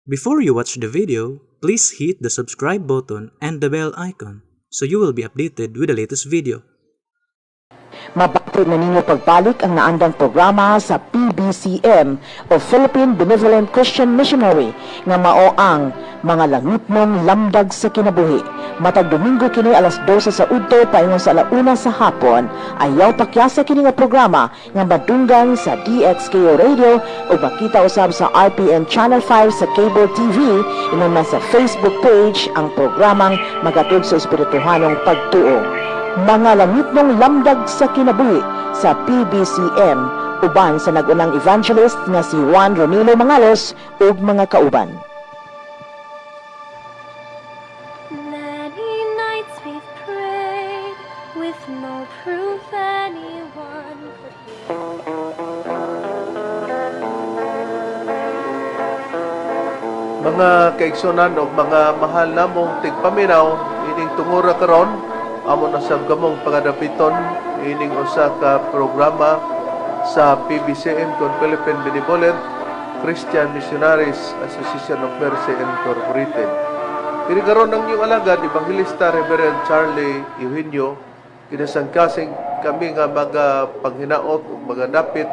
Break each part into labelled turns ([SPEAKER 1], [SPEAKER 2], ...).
[SPEAKER 1] Before you watch the video, please hit the subscribe button and the bell icon so you will be updated with the latest video.
[SPEAKER 2] Mabati na ninyo pagbalik ang naandang programa sa PBCM o Philippine Benevolent Christian Missionary nga mao ang Mga Langitnong Lamdag sa Kinabuhi. Matag Domingo kini alas 12 sa udto paingon sa alauna sa hapon. Ayaw pakyasa kini nga programa nga madunggan sa DXKO Radio o makita usab sa RPN Channel 5 sa Cable TV, ingon man sa Facebook page ang programang magatod sa espirituhanong pagtuo. Mga Langitnong Lamdag sa Kinabuhi sa PBCM uban sa nag-unang evangelist nga si Juan Ronilo Mangalos ug mga kauban.
[SPEAKER 3] Many nights we've prayed with no proof anyone could hear.
[SPEAKER 4] Mga kaigsunan og mga mahal namong tigpaminaw, ining tungura karon amo na sab kamong pagadapiton ining usa ka programa sa PBCM kon Philippine Benevolent Christian Missionaries Association of Mercy Incorporated. Kini karon ang inyong alagad, Evangelista Reverend Charlie Eugenio, kinasangkasing kami nga mga panghinaot ug mga dapit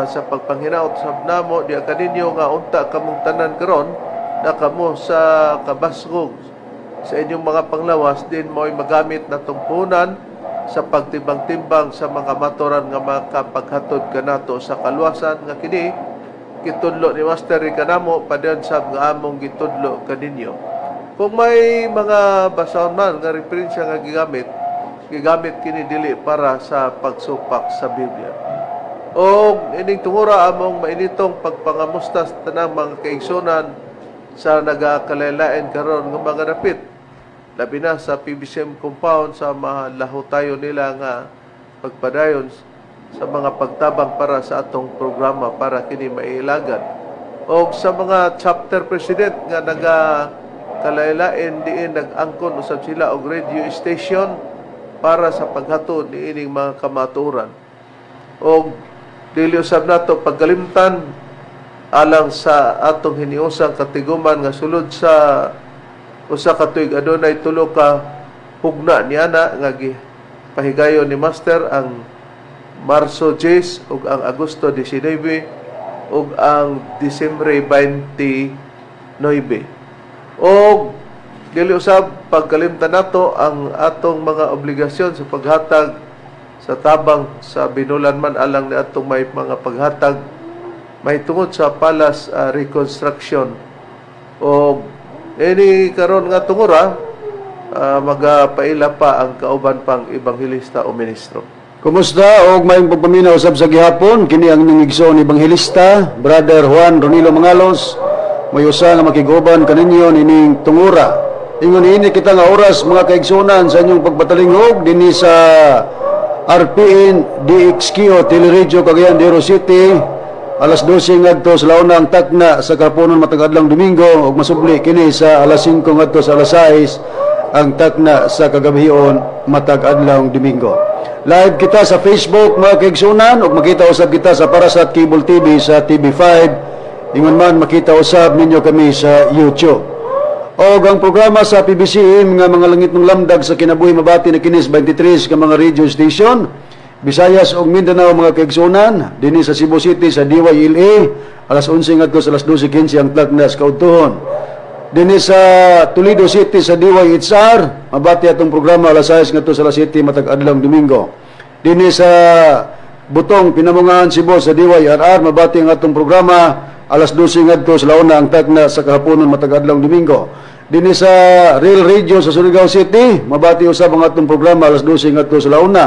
[SPEAKER 4] sa pagpanghinaot sab namo diha kaninyo nga unta kamong tanan karon na kamo sa kabasgog sa inyong mga panglawas din mo'y magamit na tungpunan sa pagtimbang-timbang sa mga maturan nga makapaghatod kanato sa kaluwasan nga kini gitudlo ni Master kanamo padayon sab nga among gitudlo kaninyo. Kung may mga basahon man nga referensya nga gigamit, gigamit kini dili para sa pagsupak sa Biblia. O ining tungura among mainitong pagpangamusta sa tanang mga kaigsunan sa nagakalain karon nga mga dapit. Labi na sa PBCM compound sa malahutayo nila nga pagpadayon sa mga pagtabang para sa atong programa para kini mailagan. O sa mga chapter president nga naga kalailain diin nag-angkon usab sila og radio station para sa paghatod niining mga kamatuoran. Og dili usab nato pagkalimtan alang sa atong hiniusang katiguman nga sulod sa 1 ka tuig adunay tulo ka hugna niana nga gipahigayon ni Master, ang Marso 10 ug ang Agosto 19 ug ang Disyembre 29. Og dili usab pagkalimtan nato ang atong mga obligasyon sa paghatag sa tabang sa binulan man alang ni atong may mga paghatag may tungod sa palace reconstruction. O ini karon nga tungura, magapaila pa ang kauban pang ebanghelista o ministro.
[SPEAKER 5] Kumusta og maayong pagpaminaw usab sa gihapon. Kini ang inyong igsoon ebanghelista, Brother Juan Ronilo Mangalos, may usa nga makiguban kaninyo nining tungura. Ingon ini kita nga oras, mga kaigsuonan, sa inyong pagpatalingog dinhi sa RPN DXQO Teleradyo Cagayan de Oro City, alas 12 ngadto sa launa ang takna sa kahaponon matag adlawng Domingo ug masubli kini sa alas 5 ngadto sa alas 6 ang takna sa kagabhion matag adlawng Domingo. Live kita sa Facebook, mga kaigsunan, ug makita usab kita sa Parasat Cable TV sa TV5. Ingon man makita usab ninyo kami sa YouTube. Og ang programa sa PBCM nga Mga Langitnong Lamdag sa Kinabuhi mabati na kini sa 23 ka mga radio station. Visayas ug Mindanao, mga kaigsunan, dinhi sa Cebu City sa DYLA alas 11 ngadto sa alas 12:15 ang takna sa kaudtuhon. Dinhi sa Toledo City sa DYHR, mabati atong programa alas 6 ngadto sa alas 7 matag adlawng Domingo. Dinhi sa Butong, Pinamungahan, Cebu sa DYRR, mabati ang atong programa alas 12 ngadto sa launa ang takna sa kahaponon matag adlawng Domingo. Dinhi sa Real Radio sa Surigao City, mabati usab ang atong programa alas 12 ngadto sa launa.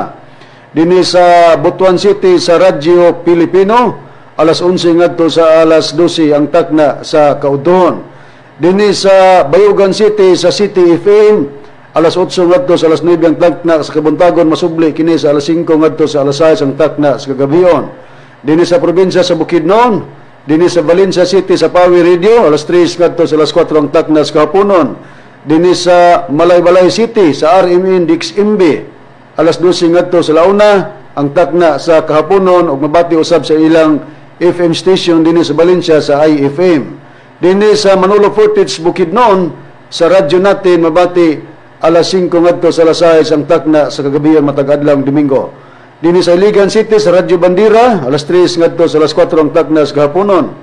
[SPEAKER 5] Dinhi sa Butuan City sa Radyo Pilipino, alas 11 ngadto sa alas 12 ang takna sa kaudtuhon. Dinhi sa Bayugan City sa City FM, alas 8 ngadto sa alas 9 ang takna sa kabuntagon, masubli kini sa alas 5 ngadto sa alas 6 ang takna sa kagabhion. Dinhi sa probinsya sa Bukidnon, dinhi sa Valencia City sa Pawi Radio, alas 3 ngadto sa alas 4 ang takna sa kahaponon. Dinhi sa Malaybalay City sa RMN DXMB, alas 12 ngadto sa launa ang takna sa kahaponon ug mabati usab sa ilang FM station dinhi sa Valencia sa IFM. Dinhi sa Manolo Fortich, Bukidnon, sa radyo natin mabati alas 5 ngadto sa alas 6 ang takna sa kagabihan matag adlaw Domingo. Dinhi sa Iligan City sa Radyo Bandira alas 3 ngadto sa alas 4 ang takna sa kahaponon.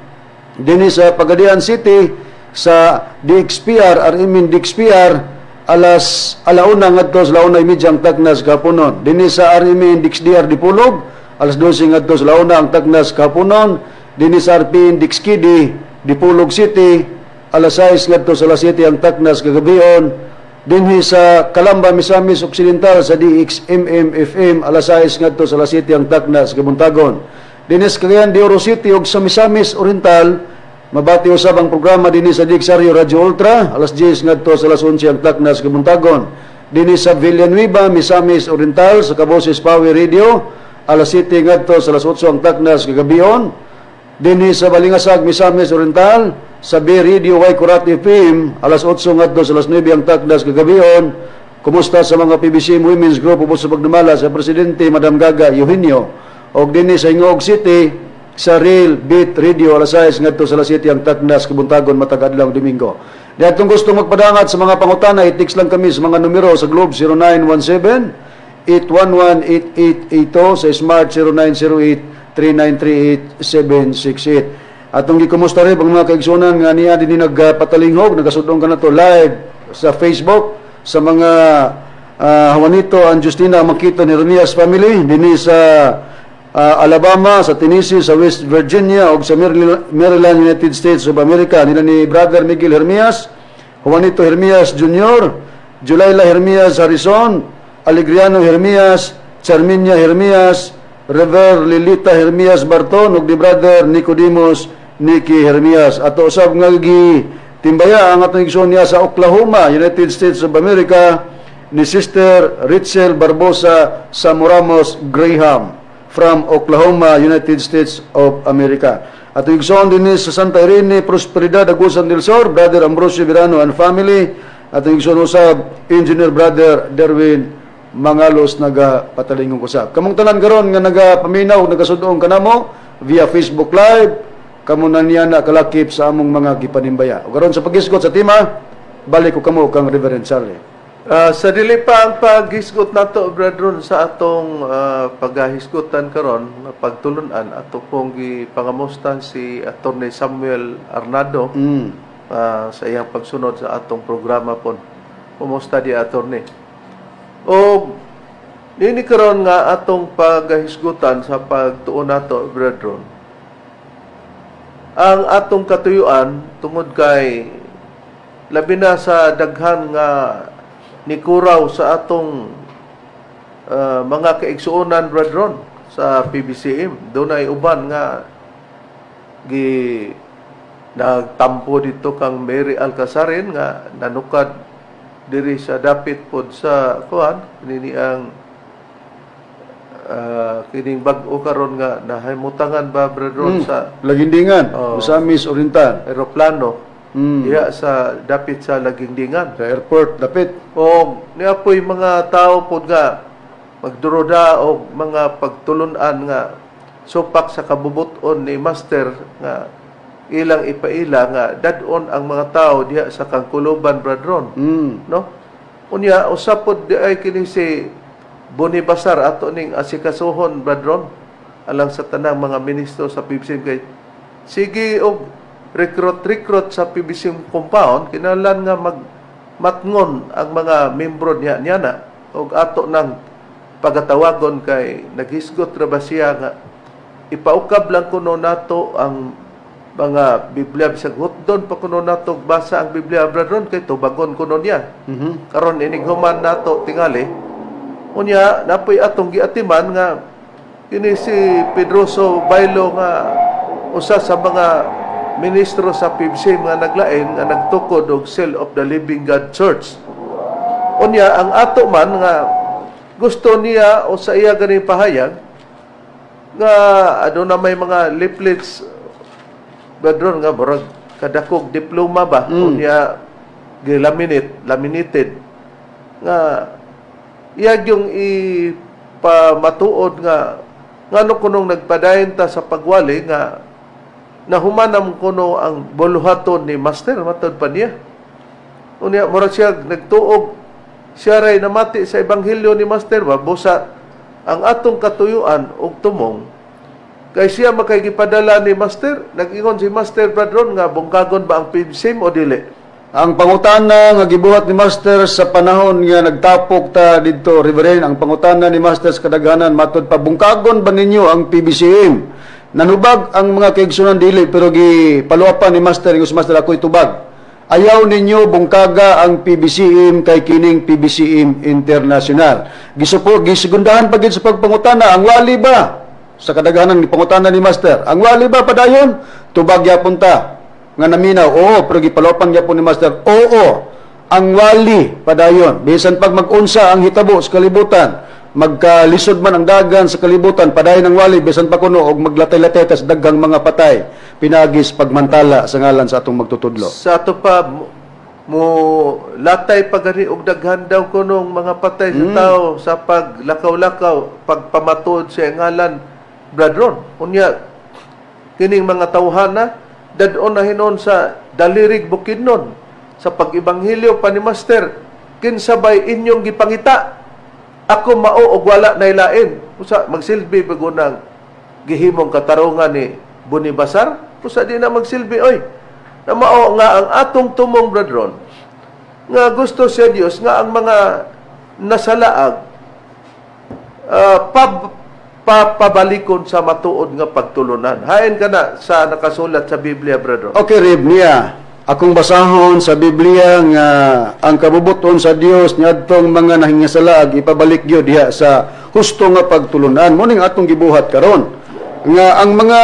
[SPEAKER 5] Dinhi sa Pagadian City sa DXPR, RMN DXPR, alas 1:00 ngadto sa 1:30 ang takna sa kahaponon. Dinhi sa RMN DXDR Dipolog alas 12 ngadto sa 1:00 ang takna sa kahaponon. Dinhi sa RPN DXKD Dipolog City alas 6 ngadto sa alas 7 ang takna sa kagabion. Dinhi sa Calamba, Misamis Occidental sa DXMM FM alas 6 ngadto sa alas 7 ang takna sa kabuntagon. Dinhi sa Cagayan de Oro City ug sa Misamis Oriental mabati usab ang programa dinhi sa DXRU Radio Ultra alas 10 ngadto sa alas 11 ang takna sa kabuntagon. Dinhi sa Villanueva, Misamis Oriental sa Kaboses Power Radio alas 7 ngadto sa alas 8 ang takna sa kagabion. Dinhi sa Balingasag, Misamis Oriental, sa B Radio Y Kurat FM, alas 8 ngadto sa alas 9 ang takna sa kagabion. Kumusta sa mga PBC Women's Group ubos sa pagdumala sa Presidente Madam Gaga Eugenio. Og dinhi sa Gingoog City sa Real Beat Radio alas 6 ngadto sa alas 7 ang takna sa kabuntagon matag adlaw Domingo. Di atong gusto magpadangat sa mga pangutana, i-text lang kami sa mga numero sa Globe 0917 811-8882, sa Smart 0908-3938-768. Atong gikumusta rin ang mga kaigsunan nga niya din nagpatalinghog, nagasudong ka na to live sa Facebook sa mga Juanito and Justina Makito ni Ronias family dinhi sa Alabama, sa Tennessee, sa West Virginia ug sa Maryland, United States of America nila ni Brother Miguel Hermias, Juanito Hermias Jr., Julayla Hermias Harrison, Alegriano Hermias, Charminia Hermias, Rever Lilita Hermias Barton ug di Brother Nicodemus Nicky Hermias. Ato usab nga gi timbaya ang atong igsoon niya sa Oklahoma, United States of America ni Sister Rachel Barbosa Samoramos Graham from Oklahoma, United States of America. Atong igsoon din sa Santa Irene, Prosperidad, Agusan del Sur, Brother Ambrosio Verano and family. Atong igsoon usab Engineer Brother Derwin Mangalos naga patalingong usab. Kamong tanan karon nga nagapaminaw, nagasudong kanamo via Facebook Live, kamo na niya na kalakip sa among mga gipanimbaya. O karon sa paghisgot sa tema, balik ko kamo kang Reverend Charlie.
[SPEAKER 4] Sa dili pa ang paghisgot nato, brethren, sa atong paghahisgotan karon nga pagtulunan, ato pong gipangamustan si Attorney Samuel Arnado sa iyang pagsunod sa atong programa pon. Kumusta di, Attorney? O nini karon nga atong paghisgutan sa pagtuon nato, brethren. Ang atong katuyuan tungod kay labi na sa daghan nga nikuraw sa atong mga kaigsuonan, brethren, sa PBCM. Dunay uban nga gi nagtampo dito kang Mary Alcasarin nga nanukad diri sa dapit pod sa kuan nini ang kining bag-o karon nga nahimutangan ba, brethren, sa
[SPEAKER 5] Lagindingan,
[SPEAKER 4] Oh.
[SPEAKER 5] Misamis Oriental.
[SPEAKER 4] Eroplano diha sa dapit sa Lagindingan.
[SPEAKER 5] Sa airport, dapit.
[SPEAKER 4] O niya po'y mga tao pod nga magduruda og mga pagtulunan nga supak sa kabubuton ni Master nga ilang ipaila nga dad-on ang mga tao diha sa Kangkuluban, brethren. No? Unya usa pod di ay kini si Boni Basar ato ning asikasuhon, brethren, alang sa tanang mga ministro sa PBCM kay sige og recruit recruit sa PBCM compound, kinahanglan nga mag matngon ang mga membro niya niya na og ato nang pagatawagon kay naghisgot ra ba siya nga ipaukab lang kuno nato ang mga Biblia bisag hutdon pa kuno nato basa ang Biblia, brethren, kay tubagon kuno niya. Karon inig human nato tingali unya napoy atong giatiman nga kini si Pedroso Bailo nga usa sa mga ministro sa PBC nga naglain nga nagtukod og Cell of the Living God Church. Unya ang ato man nga gusto niya o sa iya ganing pahayag nga ano na may mga leaflets, brethren, nga murag kadakog diploma ba, unya gilaminate laminated nga iyag yung ipamatuod nga ngano kunong nagpadayon ta sa pagwali nga Nahumanam kuno ang buluhaton ni Master, matod pa niya. Unya mura siya nagtuog, siya ray namati sa ebanghelyo ni Master ba. Busa ang atong katuyuan og tumong kay siya makay gipadala ni Master. Nag-ingon si Master, Brad Ron, nga bungkagon ba ang PBCM o dili?
[SPEAKER 5] Ang pangutana nga gibuhat ni Master sa panahon nga nagtapok ta didto, Reverend, ang pangutana ni Master sa kadaghanan matod pa, bungkagon ba ninyo ang PBCM? Nanubag ang mga kaigsunan dili, pero gipaluapan ni Master, ingon si Master, ako'y tubag. Ayaw ninyo bungkaga ang PBCM kay kining PBCM International. Gisupo, gisigundahan pa gid sa pagpangutana, ang wali ba? Sa kadaghanan ni pangutana ni Master, ang wali ba padayon? Tubag yapon ta nga naminaw, oo, pero gipaluapan gyapon ni Master, oo, ang wali padayon. Bisan pag mag-unsa ang hitabo sa kalibutan, magkalisod man ang dagan sa kalibutan, padayon ang wali, bisan pa kuno og maglatay-latay tas daghang mga patay, pinagis pagmantala sa ngalan sa atong magtutudlo.
[SPEAKER 4] Sa ato pa mo latay pa gani og daghan daw kunong mga patay sa tao sa paglakaw-lakaw, pagpamatuod sa ngalan, Brad Ron. Unya kining mga tawhana dad-on na hinon sa Dalirig, Bukidnon, sa pag-ebanghelyo pa ni Master, kinsa bay inyong gipangita? Ako mao og wala nay lain. Usa magsilbi pa gunang gihimong katarungan ni Bunibasar? Usa di na magsilbi oy. Na mao nga ang atong tumong, Brad Ron, nga gusto sa Dios nga ang mga nasalaag papabalikon sa matuod nga pagtulunan. Hain ka na sa nakasulat sa Biblia, Brad Ron.
[SPEAKER 5] Okay, Reb, niya. Akong basahon sa Biblia nga ang kabubuton sa Dios niadtong mga nahingasalaag ipabalik gyud diha sa husto nga pagtulunan. Mo ning atong gibuhat karon. Nga ang mga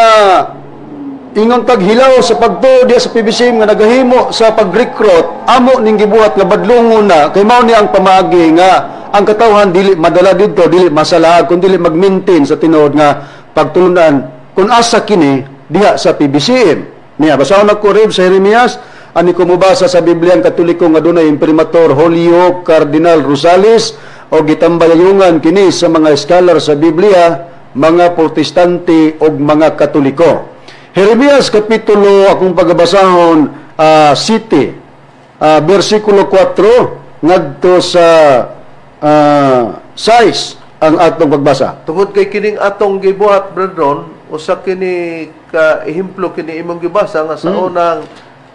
[SPEAKER 5] ingon taghilaw sa pagtuo diha sa PBCM nga nagahimo sa pag-recruit, amo ning gibuhat nga badlongon na kay mao ni ang pamaagi nga ang katawhan dili madala didto, dili masalaag kun dili mag-maintain sa tinuod nga pagtulunan kung asa kini diha sa PBCM. Niya, basahon ako, Reb, sa Jeremias. Ani ko mobasa sa Biblia ang Katoliko nga dunay Imprimatur Julio Cardinal Rosales o gitambayungan kini sa mga scholar sa Biblia, mga Protestante o mga Katoliko. Jeremias kapitulo, akong pagabasahon 7, versikulo 4 ngadto sa 6 ang atong pagbasa.
[SPEAKER 4] Tungod kay kining atong gibuhat, Brad Ron, usa kini ka ehemplo kini imong gibasa nga sa unang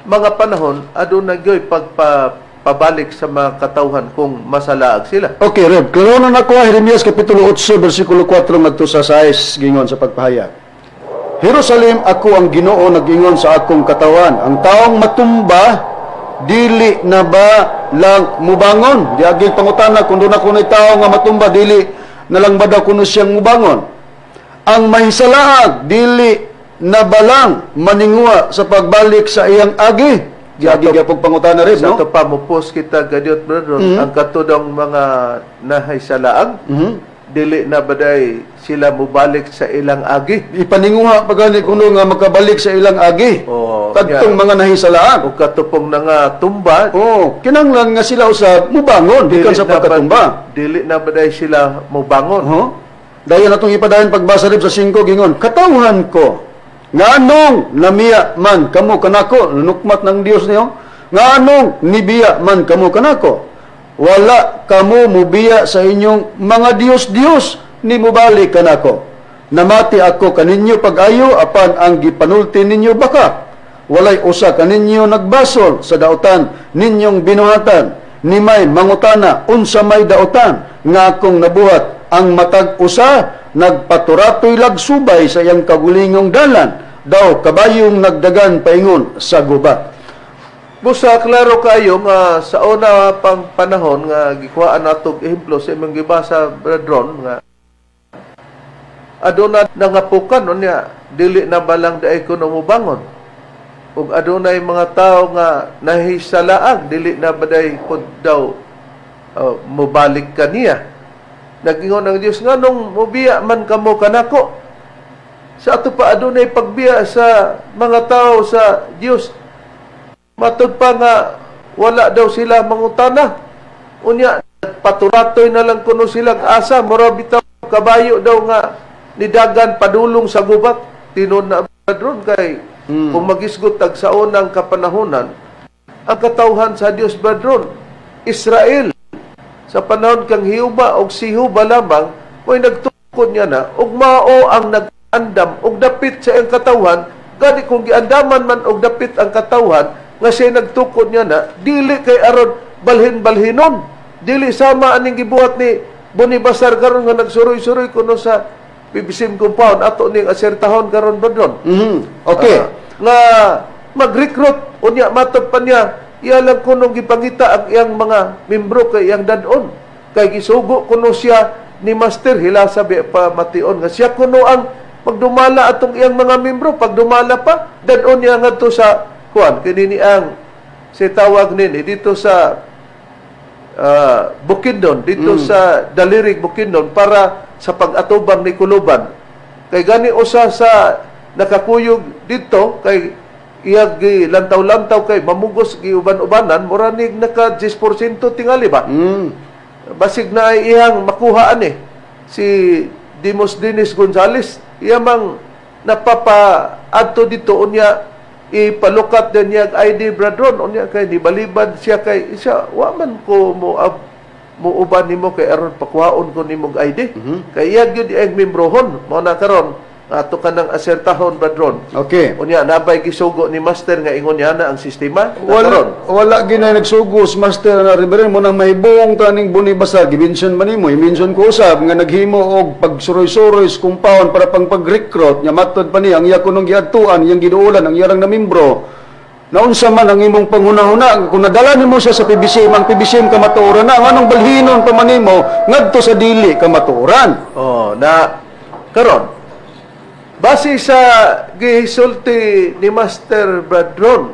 [SPEAKER 4] mga panahon aduna gyoy pagpabalik sa mga katawhan kung masalaag sila.
[SPEAKER 5] Okay, Reb. Klaro na nako, Jeremias kapitulo 8 versikulo 4 ngadto sa 6, gingon sa pagpahayag. Jerusalem, ako ang Ginoo nag-ingon sa akong katawan. Ang taong matumba, dili na ba lang mubangon? Diaging pangutana kung doon ako tao nga matumba, dili na lang ba daw kuno siyang mubangon? Ang mahisalaag, dili na ba lang maninguha sa pagbalik sa iyang agi? Diagi gyapon pangutana, Reb,
[SPEAKER 4] Sa
[SPEAKER 5] no?
[SPEAKER 4] ato pa mupos kita gadiot, Brad Ron, ang katudong mga nahisalaag, dili na baday sila mubalik sa ilang agi?
[SPEAKER 5] Ipaninguha pa gani kuno nga makabalik sa ilang agi.
[SPEAKER 4] Oh,
[SPEAKER 5] Kadtong
[SPEAKER 4] yeah.
[SPEAKER 5] mga nahisalaag.
[SPEAKER 4] O katupong na nga tumba,
[SPEAKER 5] Oh, kinahanglan nga sila usab mubangon gikan sa
[SPEAKER 4] na ba-
[SPEAKER 5] pagkatumba.
[SPEAKER 4] dili na baday sila mubangon.
[SPEAKER 5] Oh. Dayon atong ipadayon pagbasa, Reb, sa 5, gingon, katawhan ko, nganong namiya man kamo kanako? Nukmat ng Dios niyo. Nganong nibiya man kamo kanako? Wala kamo mubiya sa inyong mga dios-dios ni mubalik kanako. Namati ako kaninyo pag-ayo, apan ang gipanulti ninyo baka. Walay usa kaninyo nagbasol sa dautan ninyong binuhatan. Ni may mangutana, unsa may dautan nga akong nabuhat? Ang matag usa nagpaturatoy lagsubay sa iyang kagulingong dalan, daw kabayong nagdagan paingon sa gubat.
[SPEAKER 4] Busa klaro kayo nga sa una pang panahon nga gikuhaan nato og ehemplo sa imong gibasa, Brad Ron, nga aduna nangapukan, unya dili na balang daay kuno mobangon? Ug adunay mga tawo nga nahisalaag, dili na baday pud daw mobalik kaniya? Nag-ingon ang Dios, nganong mobiya man kamo kanako? Sa ato pa adunay pagbiya sa mga tao sa Dios. Matod pa nga wala daw sila mangutana. Unya paturatoy na lang kuno silang asa, mura bitaw kabayo daw nga nidagan padulong sa gubat. Tinuod na, Brad Ron, kay Kung magisgot tag sa unang kapanahonan, ang katawhan sa Dios, Brad Ron, Israel. Sa panahon kang Jehova og si Jehova lamang mo'y nagtukod niya na ug mao ang nag-andam og dapit sa iyang katawhan. Gani kung giandaman man og dapit ang katawhan nga siya nagtukod niya na, dili kay aron balhin-balhinon, dili sama aning gibuhat ni Bonibasar karon nga nagsuroy-suroy kuno sa PBCM compound. Ato ning asertahon karon, Brad Ron.
[SPEAKER 5] Okay.
[SPEAKER 4] Ah, nga mag-recruit unya matod pa niya, iya lang kunong gipangita ang iyang mga membro kay iyang dad-on kay gisugo kuno siya ni Master. Hilasa bi pa mation nga siya kuno ang magdumala atong iyang mga membro. Pagdumala pa, dad-on niya ngadto sa kuan kini ni ang si tawag nini dito sa Bukidnon, dito sa Dalirig, Bukidnon, para sa pag-atubang ni Kuluban. Kay gani usa sa nakakuyog dito kay iyag lantaw-lantaw kay mamugos giuban-ubanan, mura nig naka 10% tingali ba. Basig na ay iyang makuhaan eh. Si Dimos Dinis Gonzales, iya mang napapa-adto dito unya ipalukat din niya ang ID, Brad Ron. Unya kay nibalibad siya kay siya wa man ko mo ab, mo uban nimo kay aron pakuhaon ko nimo og ID kay iya gyud ang membrohon. Mao na karon ato kanang asertahon, Brad Ron. Unya nabay gisugo ni Master nga ingon niya na ang sistema na
[SPEAKER 5] Wala
[SPEAKER 4] karon.
[SPEAKER 5] Wala ginay nagsugos Master na, Reverend, mo nang mahibong taning Bonibasar. Gimension man nimo, i-mention ko usab nga naghimo og pagsuroy-suroy sa compound para pang pag-recruit nya. Matod pa niya ang iya kunong giadtuan, iyang giduolan ang iyang na membro. Naunsa man ang imong panghunahuna kung nadala nimo siya sa PBCM, ang PBCM kamatuoran na, nganong balhinon pa man nimo ngadto sa dili kamatuoran?
[SPEAKER 4] Oh, na karon base sa gisulti ni Master Brad Ron,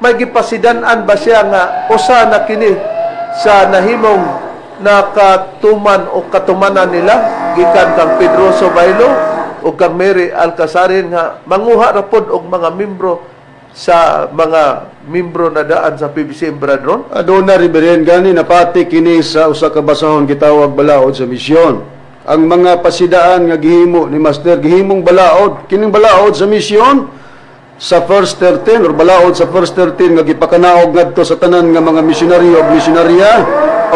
[SPEAKER 4] may gipasidan-an ba siya nga usa na kini sa nahimong nakatuman o katumanan nila gikan kang Pedroso Bailo o kang Mary Alcasarin nga manguha ra pod og mga membro sa mga membro na daan sa PBCM, Brad Ron?
[SPEAKER 5] Aduna, Reverend, gani napati kini sa usa ka basahon gitawag Balaod sa Misyon. Ang mga pasidaan nga gihimo ni Master gihimong balaod, kining Balaod sa Misyon sa first 13 or balaod sa first 13 nga gipakanaog ngadto sa tanan nga mga misyonaryo ug misyonarya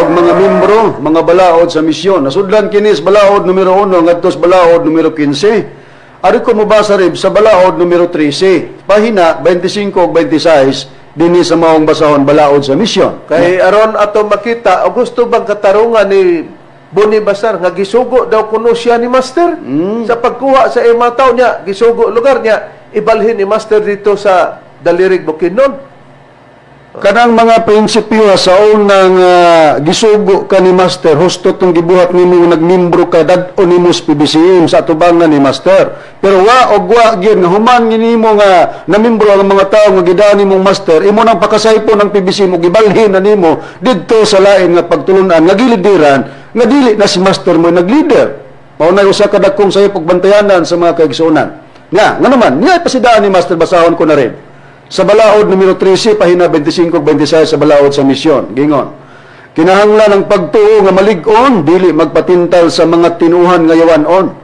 [SPEAKER 5] ug mga membro, mga balaod sa misyon. Nasudlan kini sa balaod numero 1 ngadto sa balaod numero 15. Ari ko mobasa, Reb, sa balaod numero 13, pahina 25 ug 26 dinhi sa maong basahon Balaod sa Misyon.
[SPEAKER 4] Kay aron ato makita, o gusto bang katarungan ni Boni Basar nga gisugo daw kuno siya ni Master sa pagkuha sa iyang mga tao niya, gisugo lugar niya, ibalhin ni Master dito sa Dalirig, Bukidnon.
[SPEAKER 5] Kanang mga prinsipyo sa unang gisugo ka ni Master, husto tong gibuhat nimo nga nagmembro ka, dad-on nimo sa PBCM sa atubangan ni Master. Pero wa og wa gyud nga human nimo nga namembro ang mga tawo nga gidaan nimong Master, imo nang pakasaypon ang PBCM ug gibalhin na nimo didto sa lain nga pagtulunan nga gilideran nga dili na si Master mo nag-leader. Mao na usa ka dakong sayop ug bantayanan sa mga kaigsuonan. Nga, nga naman, niya pasidaan ni Master, basahon ko na rin. Sa balaod numero 13, pahina 25 26 sa Balaod sa Misyon, gingon: Kinahanglan ang pagtuo nga malig-on, dili magpatintal sa mga tinuhan nga yawan-on.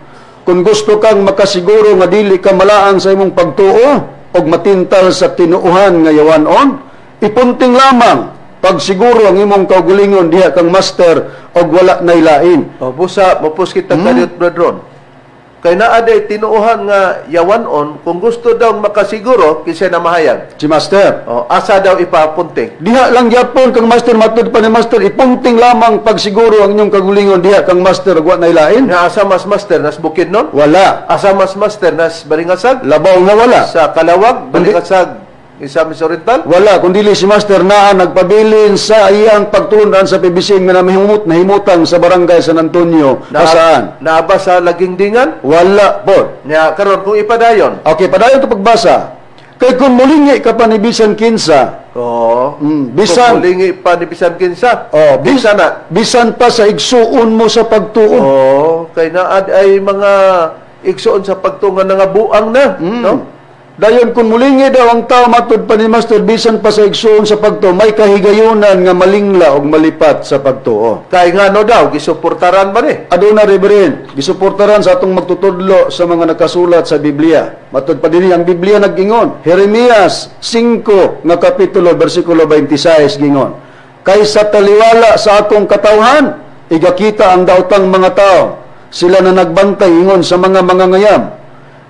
[SPEAKER 5] Kung gusto kang makasiguro nga dili ka malaang sa imong pagtuo og matintal sa tinuohan nga yawan-on, ipunting lamang pagsiguro ang imong kaugalingon diha kang Master og wala nay lain.
[SPEAKER 4] O busa, mapus kita mm. Brad Ron. Kay naa day tinuohan nga yawanon, kung gusto daw makasiguro, kinsa na mahayag.
[SPEAKER 5] Si Master.
[SPEAKER 4] O, asa daw ipapunting?
[SPEAKER 5] Diha lang gyapon kang Master, matud pa ni Master, ipunting lamang pagsiguro ang inyong kagulingon diha kang Master ug wa nay lain.
[SPEAKER 4] Nga asa mas Master nas Bukidnon?
[SPEAKER 5] Wala.
[SPEAKER 4] Asa mas Master nas Balingasag?
[SPEAKER 5] Labaw nga wala.
[SPEAKER 4] Sa Kalawag, Balingasag, Misamis Oriental?
[SPEAKER 5] Wala, kung dili si Master naa nagpabilin sa iyang pagtulunan sa PBC nga namahimut nahimutang sa barangay San Antonio. Saan?
[SPEAKER 4] Naa ba sa Lagingdingan?
[SPEAKER 5] Wala po.
[SPEAKER 4] Nya karon kung ipadayon.
[SPEAKER 5] Okay, padayon to pagbasa. Kay kung mulingi ka pa ni bisan kinsa,
[SPEAKER 4] Oo.
[SPEAKER 5] Bisan-
[SPEAKER 4] Kung mulingi pa ni bisan kinsa.
[SPEAKER 5] Oh,
[SPEAKER 4] Kinsa na.
[SPEAKER 5] Bisan pa sa igsuon mo sa pagtuo.
[SPEAKER 4] Oo, kay naad ay mga igsuon sa pagtungan na nga buang na, no?
[SPEAKER 5] Dayon kung mulingi daw ang tao, matud pa ni Master, bisan pa sa igsoon sa pagtuo, may kahigayunan nga malingla og malipat sa pagtuo.
[SPEAKER 4] Kay ngano daw gisuportaran ba ni?
[SPEAKER 5] Aduna, Reverend, gisuportaran sa atong magtutudlo sa mga nakasulat sa Biblia. Matud pa dinhi, ang Biblia nag-ingon. Jeremias 5 nga kapitulo, bersikulo 26, gingon: "Kay sa taliwala sa akong katawhan, igakita ang daotang mga tao. Sila na nagbantay ingon sa mga mangangayam,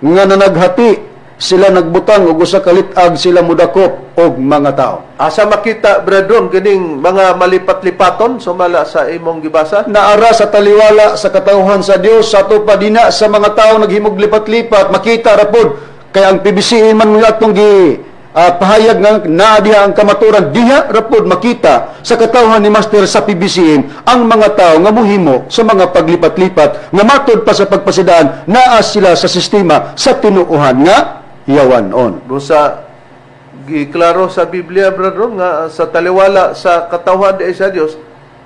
[SPEAKER 5] nga nanaghati, sila nagbutang og usa ka lit-ag, sila mudakop og mga tao."
[SPEAKER 4] Asa makita, brethren, kining mga malipat-lipaton sumala sa imong gibasa?
[SPEAKER 5] Naara sa taliwala sa katawhan sa Dios. Sa ato pa dina sa mga tao naghimog lipat-lipat, makita ra pod kay ang PBCM man mo atong gi pahayag nga naa diha ang kamaturan. Diha ra pod makita sa katawhan ni Master sa PBCM ang mga tao nga muhimo sa mga paglipat-lipat nga matod pa sa pagpasidaan naa sila sa sistema sa tinuohan nga yawan-on.
[SPEAKER 4] Busa giklaro sa Biblia, brethren, nga sa taliwala sa katawhan di sa Dios,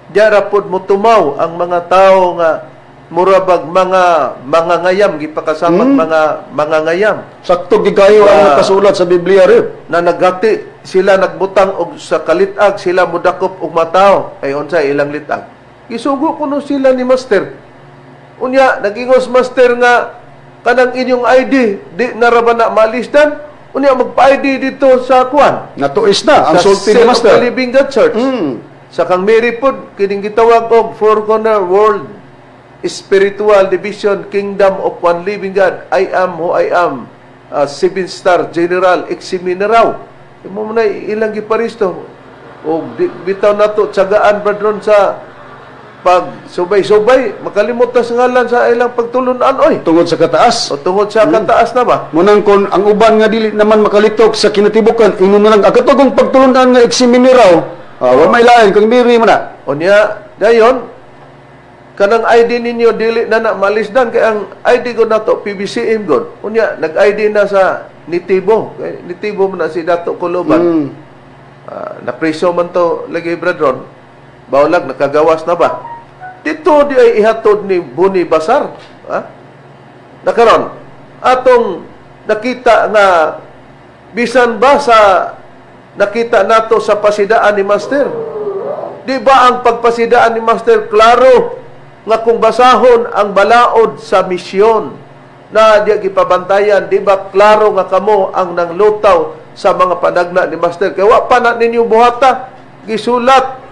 [SPEAKER 4] diara pod motumaw ang mga tao nga murabag mga mangangayam, gipakasamag mga mangangayam.
[SPEAKER 5] Sakto gigayo ang nakasulat sa Biblia, Reb.
[SPEAKER 4] Na naghati, sila nagbutang og sa kalitag, sila mudakop og matao. Ay unsa ilang litag? Gisugo kuno sila ni Master. Unya nagingos Master nga kanang inyong ID di na ra ba na malisdan? Unya magpa-ID dito sa kuan,
[SPEAKER 5] Natuis na ang
[SPEAKER 4] sa
[SPEAKER 5] sulti ni
[SPEAKER 4] Seal of
[SPEAKER 5] Master.
[SPEAKER 4] the Living God Church. Sa kang Mary pod kining gitawag og Four Corner World Spiritual Division, Kingdom of One Living God, I Am Who I Am, Seven Star General Examineraw. Imo mo na ilang giparisto o di, bitaw nato tsagaan, brethren, sa pag subay-subay makalimot ta sa ngalan sa ilang pagtulunan oy.
[SPEAKER 5] Tungod sa kataas.
[SPEAKER 4] O tungod sa kataas na ba.
[SPEAKER 5] Munang kon ang uban nga dili naman makalitok sa kinatibukan, ingon na lang akatugong pagtulunan nga examineraw, wa may lain kung Mary mo na.
[SPEAKER 4] Unya, dayon, kanang ID ninyo dili na na malisdan kay ang ID ko nato PBCM god. Unya, nag-ID na sa Nitibo. Kay Nitibo man na si Dato Kuluban. Napriso man to lagi, brethren. Bawlag nakagawas na ba? Dito di ay ihatod ni Buni Basar. Ha? Nakaron, atong nakita nga bisan ba sa nakita nato sa pasidaan ni Master. Di ba ang pagpasidaan ni Master klaro nga kung basahon ang balaod sa misyon na di gipabantayan, di ba klaro nga kamo ang nanglutaw sa mga panagna ni Master? Kay wa pa na ninyo buhata, gisulat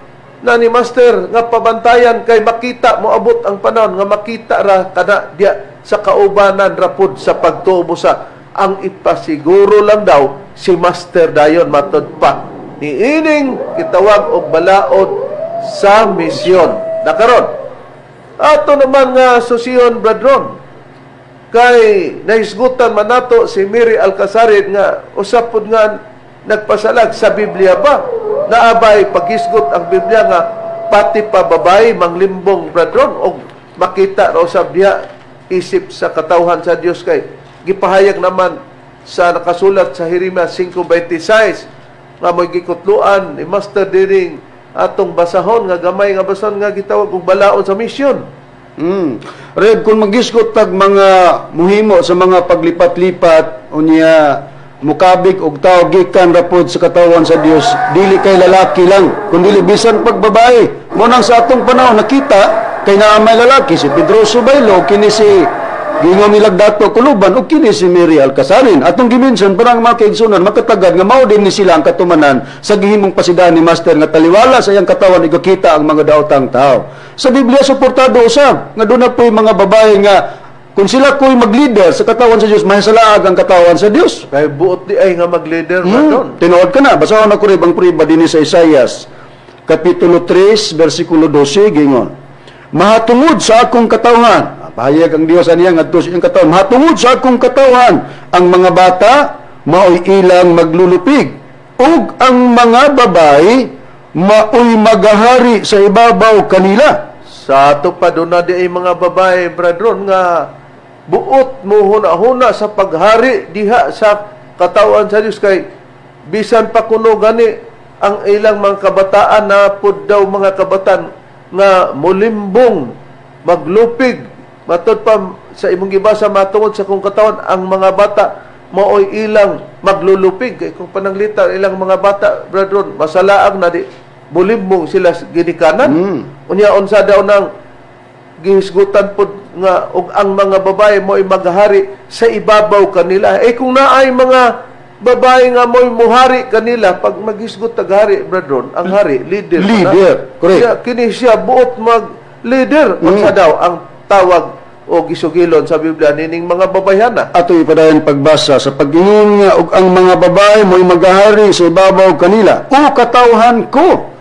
[SPEAKER 4] na ni Master nga pabantayan kay makita, moabot ang panahon nga makita ra kana diya sa kaubanan rapod sa pagtuo sa ang ipasiguro lang daw si Master. Dayon matod pa niining kitawag og balaod sa misyon. Nakaron, ato naman nga susiyon, brethren, kay nahisgutan man nato si Mary Alcasarin nga usap pod nga nagpasalag sa Biblia ba naabay paghisgot ang Biblia nga pati pa babae manglimbong, brethren, og makita raw sa diha isip sa katawhan sa Dios kay gipahayag naman sa nakasulat sa Jeremias 5:26 nga mo'y gikutluan ni Master diring atong basahon nga gamay nga basahon nga gitawag og balaod sa misyon.
[SPEAKER 5] Reb, kung magisgot tag mga muhimo sa mga paglipat-lipat, unya mukabig og tao gikan ra pod sa katawan sa Dios, dili kay lalaki lang, kundi bisan pag babae. Mo nang sa atong panahon nakita kay naa may lalaki si Pedro Subaylo, kini si gingon nilag Dato Kuluban ug kini si Mary Alcasarin. Atong gimension para ang mga kaigsunan makatagad nga mao din ni sila ang katumanan sa gihimong pasidaan ni Master nga taliwala sa iyang katawan igakita ang mga daotang tao. Sa Biblia suportado usab nga doon na po'y mga babae nga kung sila ko'y mag-leader sa katawan sa Dios, mahasalaag ang katawan sa Dios.
[SPEAKER 4] Kay buot di ay nga mag-leader doon.
[SPEAKER 5] Tinuod ka na. Basahon ako rin ang priba din sa Isaias Kapitulo 3, versikulo 12, gingon: "Mahatungod sa akong katawhan." Pahayag ang Dios aniya ngadto sa iyang katawhan. "Mahatungod sa akong katawhan, ang mga bata maoy ilang maglulupig, ug ang mga babae maoy magahari sa ibabaw kanila."
[SPEAKER 4] Sa ato pa doon na di ay mga babae, brethren, nga buot mo huna-huna sa paghari diha sa katawan sa Dios kay bisan pa kuno gani ang ilang mga kabataan na pud daw mga kabataan nga mulimbong maglupig. Matod pa sa imong gibasa, matungod sa kong katawan ang mga bata. Maoy ilang maglulupig kay kung pananglitan ilang mga bata, brethren, masalaag na di bulimbong sila ginikanan. Unya unsa daw nang gihisgutan pod nga og ang mga babae mo'y maghari sa ibabaw kanila? Eh kung naay mga babae nga mo'y muhari kanila, pag maghisgot taghari, brethren, ang hari leader na.
[SPEAKER 5] Leader, correct.
[SPEAKER 4] Siya, kini siya buot mag leader. Unsa daw ang tawag o gisugilon sa Biblia nining mga babayhana?
[SPEAKER 5] Ato ipadayon pagbasa sa pag-ingon nga og ang mga babae mo'y maghahari sa ibabaw kanila. O katawhan ko,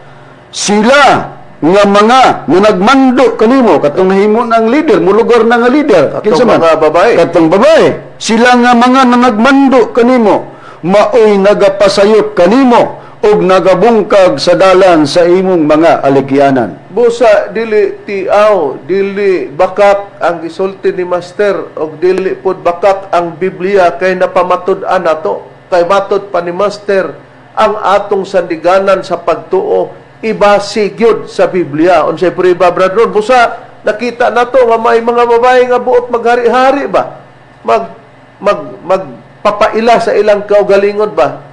[SPEAKER 5] sila nga mga nga nagmando kanimo, katong nahimo ng leader, mulugar na nga leader.
[SPEAKER 4] Katong
[SPEAKER 5] Kinsa man?
[SPEAKER 4] mga babae.
[SPEAKER 5] Katong babae, sila nga mga nga nagmando kanimo maoy nagapasayop kanimo ug nagabungkag sa dalan sa imong mga aligyanan.
[SPEAKER 4] Busa dili tiaw, dili bakak ang gisulti ni Master og dili pod bakak ang Biblia kay napamatud-an nato. Kay matod pa ni Master, ang atong sandiganan sa pagtuo ibase gyud sa Biblia. Unsay prueba, brethren? Busa nakita nato nga may mga babae nga buot maghari-hari ba? Mag mag magpapaila sa ilang kaugalingon ba?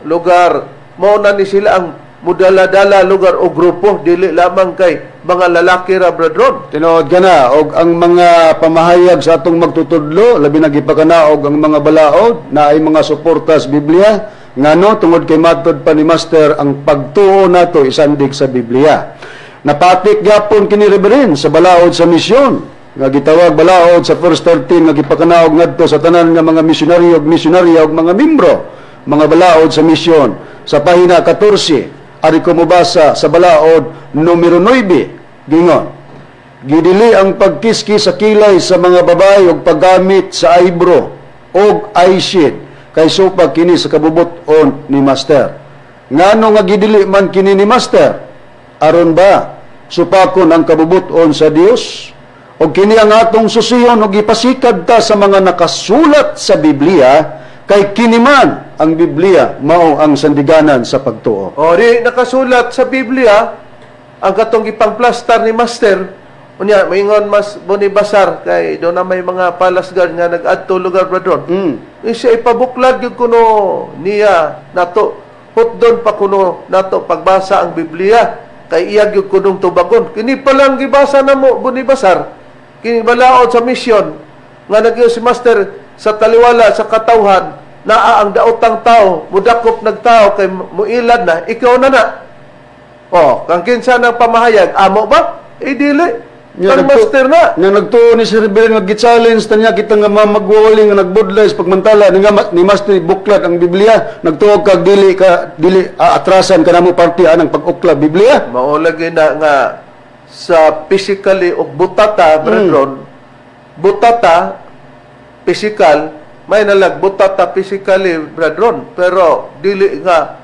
[SPEAKER 4] Lugar mao na ni sila ang mudala-dala lugar o grupo, dili lamang kay mga lalaki ra, brethren.
[SPEAKER 5] Tinuod ka na, og ang mga pamahayag sa atong magtutudlo, labi na gipakanaog ang mga balaod, na ay mga suporta sa Biblia, ngano tungod kay matod pa ni Master, ang pagtuo nato isandig sa Biblia. Napatik gyapon kini, Reverend, sa balaod sa misyon, nga gitawag balaod sa first 13 nga gipakanaog ngadto sa tanan nga mga misyonaryo ug misyonarya ug mga membro, mga balaod sa misyon. Sa pahina 14, ari ko mobasa sa balaod numero 9, gingon: "Gidili ang pagkiski sa kilay sa mga babae ug paggamit sa eyebrow og eyeshade kay supag kini sa kabubut-on ni Master." Ngano nga gidili man kini ni Master? Aron ba supakon ang kabubut-on sa Dios? Og kini ang atong susiyon og ipasikad ta sa mga nakasulat sa Biblia kay kini man ang Biblia mao ang sandiganan sa pagtuo.
[SPEAKER 4] O di nakasulat sa Biblia ang katong gipangplastar ni Master. Unya maingon mas Bonibasar kay do na may mga palace guard nga nag-adto lugar, brethren. Siya ipabuklad gyud kuno niya nato. Hutdon pa kuno nato pagbasa ang Biblia kay iya gyud kunong tubagon. Kini pa lang gibasa namo, Bonibasar. Kini balaod sa misyon nga nag si Master sa taliwala sa katawhan, naa ang daotang tao mudakop nagtao kay muilad na ikaw na na. Oh, kang kinsa nang pamahayag, amo ba? Eh dili. Kang Master na.
[SPEAKER 5] Nga nagtuo ni Sir Reverend nga gi-challenge ta niya kita nga mga magwawaling nga nagbudlay sa pagmantala ni nga ni Master buklad ang Biblia, nagtuo kag dili ka dili atrasan ka namo parte anang pag-ukla Biblia.
[SPEAKER 4] Mao lagi na nga sa physically og butata, brethren, butata physical, may nalag butata physically, brethren, pero dili nga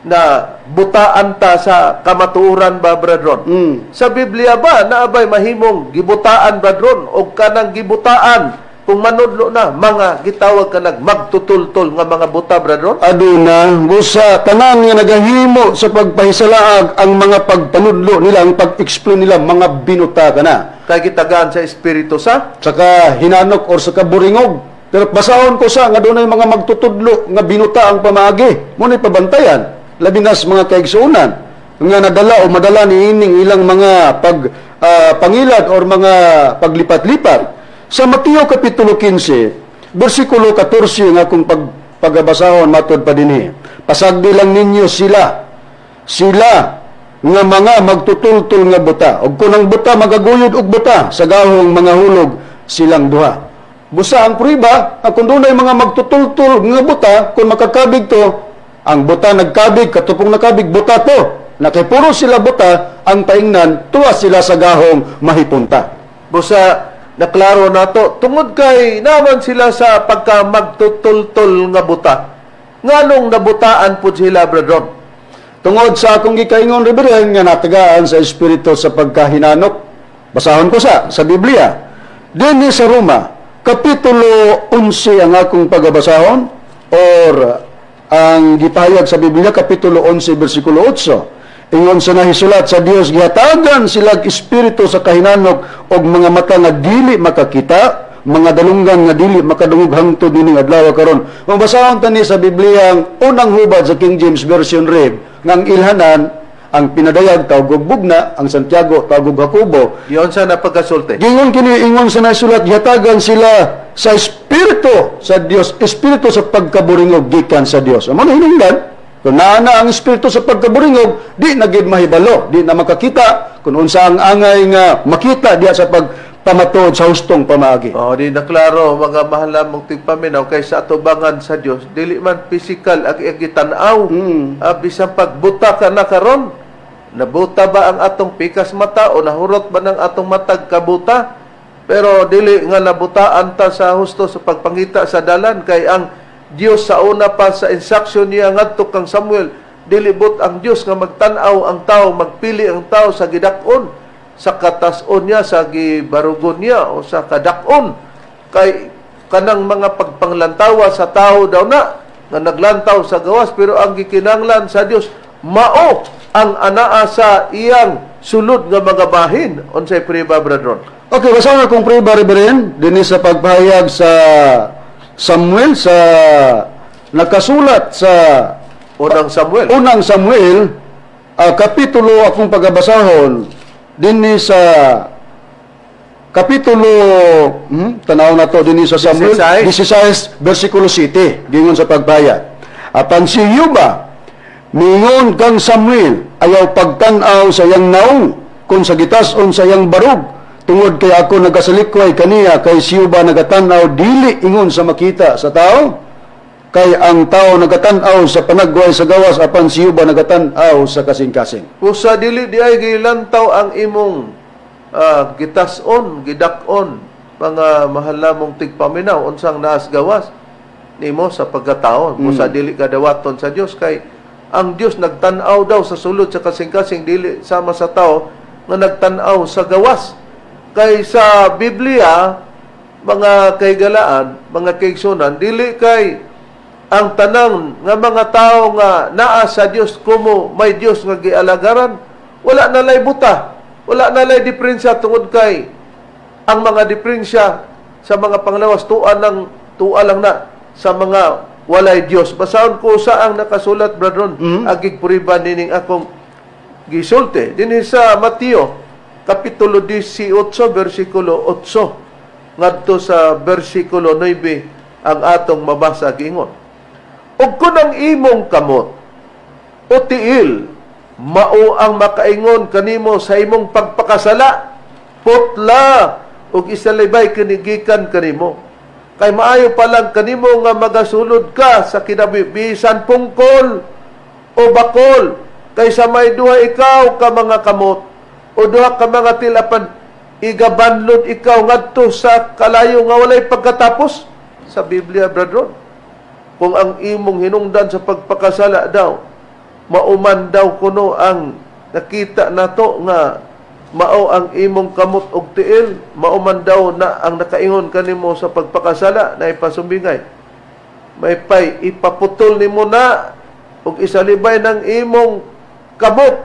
[SPEAKER 4] na butaan ta sa kamatuoran ba, brethren. Sa Biblia ba naabay mahimong gibutaan, brethren? Og kanang gibutaan kung manudlo na mga gitawag kanag magtutultol nga mga buta, brethren?
[SPEAKER 5] Aduna, busa tanan nga nagahimo sa pagpahisalaag ang mga pagpanudlo nila, ang pag-explain nila, mga binuta ka na.
[SPEAKER 4] Kay gitagaan sa espiritu sa
[SPEAKER 5] Saka hinanok or sa kaburingog. Pero basahon ko sa nga dunay mga magtutudlo nga binuta ang pamaagi. Mo pabantayan labi na sa mga kaigsuonan nga nadala o madala ni ining ilang mga pag pangilad or mga paglipat-lipat. Sa Mateo kapitulo 15, bersikulo 14 nga akong pagabasahon, matod pa dinhi. "Pasagdi lang ninyo sila, sila nga mga magtutultol nga buta. Og kung ang buta magaguyod og buta, sa gahong mga hulog silang duha." Busa ang prueba, ang kung dunay mga magtutultol nga buta, kung makakabig to, ang buta nagkabig, katupong nakabig, buta to. Na kay puro sila buta, ang paingnan, tuwa sila sa gahong mahipunta.
[SPEAKER 4] Busa naklaro nato tungod kay naman sila sa pagka magtutultol nga buta. Nganong nabutaan pud sila, brethren?
[SPEAKER 5] Tungod sa akong gikaingon, Reverend, nga natagaan sa Espiritu sa pagkahinanok. Basahon ko sa Biblia. Dinhi sa Roma, Kapitulo 11 ang akong pagabasahon or ang gipahayag sa Biblia, Kapitulo 11, versikulo 8. Ingon sa nahisulat sa Dios, gihatagan sila espiritu sa kahinanok og mga mata nga dili makakita. mga dalunggan nga dili makadungog hangtod nining adlaw karon. Kung basahon ta ni sa Biblia ang unang hubad sa King James Version, Reb, nga ang ilhanan, ang pinadayag tawag og bugna, ang Santiago tawag og Jacobo.
[SPEAKER 4] Yon sa napagkasulti.
[SPEAKER 5] Gingon kini, ingon sa nasulat, yatagan sila sa espiritu sa Dios, espiritu sa pagkaburingog gikan sa Dios. Amo na hinungdan, kung naa na ang espiritu sa pagkaburingog, di na gid mahibalo, di na makakita kung unsa ang angay nga makita diya sa pagpamatuod sa hustong pamaagi.
[SPEAKER 4] Oh, di na klaro, mga mahal namong tigpaminaw, kay sa atubangan sa Dios dili man physical ang gitan-aw. Ah, bisan pagbuta ka na karon, nabuta ba ang atong pikas mata o nahurot ba ng atong matag kabuta? Pero dili nga nabutaan ta sa husto sa pagpangita sa dalan, kay ang Dios sa una pa sa instruction niya ngadto kang Samuel, dili but ang Dios nga magtan-aw ang tao, magpili ang tao sa gidak-on, sa katas-on niya, sa gibarugon niya o sa kadak-on, kay kanang mga pagpanglantawa sa tao daw na nga naglantaw sa gawas, pero ang gikinanglan sa Dios mao ang anaa sa iyang sulod nga mga bahin. Unsay priba, brethren?
[SPEAKER 5] Okay, basta na kung pray, Reverend, dinhi sa pagpahayag sa Samuel, sa nakasulat sa
[SPEAKER 4] Unang Samuel.
[SPEAKER 5] Unang Samuel, kapitulo, akong pagabasahon dinhi sa kapitulo, tanaw na to dinhi sa Samuel
[SPEAKER 4] 16.
[SPEAKER 5] 16 versikulo 7, gingon sa pagpahayag. Apan si Yuba mingon kang Samuel, "Ayaw pagtan-aw sa iyang naong kung sa gitas-on sa iyang barug, tungod kay ako nagasalikway kaniya, kay si Yuba nagatan-aw dili ingon sa makita sa tao, kay ang tao nagatan-aw sa panagway sa gawas, apan si Yuba nagatan-aw sa kasing-kasing."
[SPEAKER 4] Usa dili di ay gilantaw ang imong gitas-on, gidak-on, mga mahal namong tigpaminaw, unsang naas gawas nimo sa pagkatao. Usa dili ka dawaton sa Dios, kay ang Dios nagtan-aw daw sa sulod sa kasing-kasing, dili sama sa tao nga nagtan-aw sa gawas. Kay sa Biblia, mga kaigalaan, mga kaigsunan, dili kay ang tanang nga mga tao nga naa sa Dios kumo may Dios nga gialagaran, wala na lay buta, wala na lay diferensya, tungod kay ang mga diferensya sa mga panglawas tua lang, tua lang na sa mga walay Dios. Basahon ko sa ang nakasulat, brethren, agig puriba nining akong gisulti dinhi sa Mateo kapitulo 18 bersikulo 8 ngadto sa bersikulo 9 ang atong mabasa. Giingon, "Ug kun ang imong kamot o tiil mao ang makaingon kanimo sa imong pagpakasala, putla ug isalibay kini gikan kanimo. Kay maayo pa lang kanimo nga magasulod ka sa kinabuhi bisan pungkol o bakol kaysa may duha ikaw ka mga kamot o duha ka mga tiil apan igabanlod ikaw ngadto sa kalayo nga walay pagkatapos." Sa Biblia, brethren, kung ang imong hinungdan sa pagpakasala daw mauman daw kuno ang nakita nato nga mao ang imong kamot og tiil, mauman daw na ang nakaingon kanimo sa pagpakasala na ipasumbingay, may pay ipaputol nimo na ug isalibay ng imong kamot.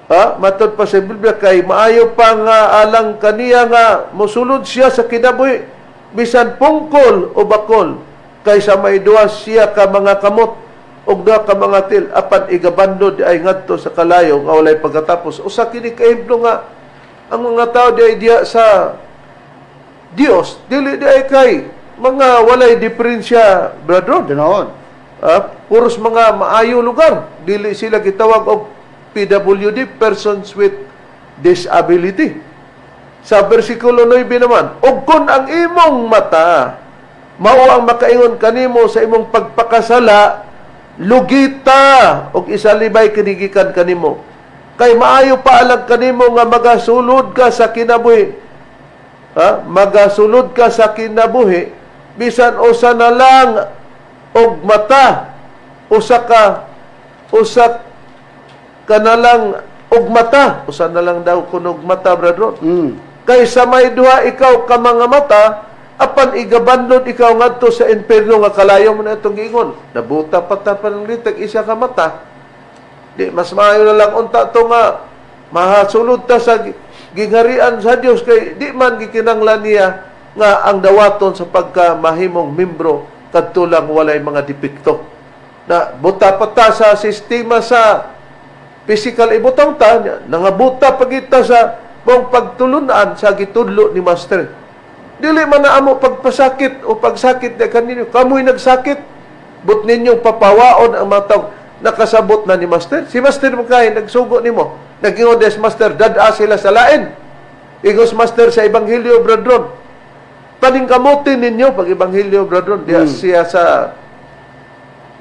[SPEAKER 4] Ha? Matod pa sa Biblia, kay maayo pa nga alang kaniya nga mosulod siya sa kinabuhi bisan pungkol o bakol kaysa may duha siya ka mga kamot ug duha ka mga til apan igabandod ay ngadto sa kalayo nga walay pagkatapos. Usa kini ka ehemplo nga ang mga tao di ay diya sa Dios dili di ay kay mga walay diferensya, brethren.
[SPEAKER 5] Tinuod.
[SPEAKER 4] Ah, puros mga maayo lugar. Dili sila gitawag og PWD, persons with disability. Sa versikulo 9 naman, "Ug kun ang imong mata mao ang makaingon kanimo sa imong pagpakasala, lugita og isalibay kini gikan kanimo. Kay maayo pa alang kanimo nga magasulod ka sa kinabuhi, ha? Magasulod ka sa kinabuhi bisan usa na lang og mata, usa ka na lang og mata." Usa na lang daw kunog mata, brethren. Kaysa may duha ikaw ka mga mata apan igabanlod ikaw ngadto sa impierno nga kalayo. Mo na itong giingon, nabuta pa ta pananglitag isa ka mata. Di mas maayo na lang unta to nga mahasulod ta sa Gingharian sa Dios kay di man gikinanglan niya nga ang dawaton sa pagka mahimong membro kadto lang walay mga depekto. Na buta pa ta sa sistema sa physical, ibutang ta nangabuta pagita sa buong pagtulunan sa gitudlo ni Master. Dili man na amo pagpasakit o pagsakit na kaninyo. Kamoy nagsakit. But ninyong papawaon ang mga tao. Nakasabot na ni Master. Si Master mo kay nagsugo nimo. Nag-ingon des Master, dad-a sila sa lain. Ingos Master sa Ebanghelyo, brethren. Paningkamutin ninyo pag Ebanghelyo, brethren. Diya siya sa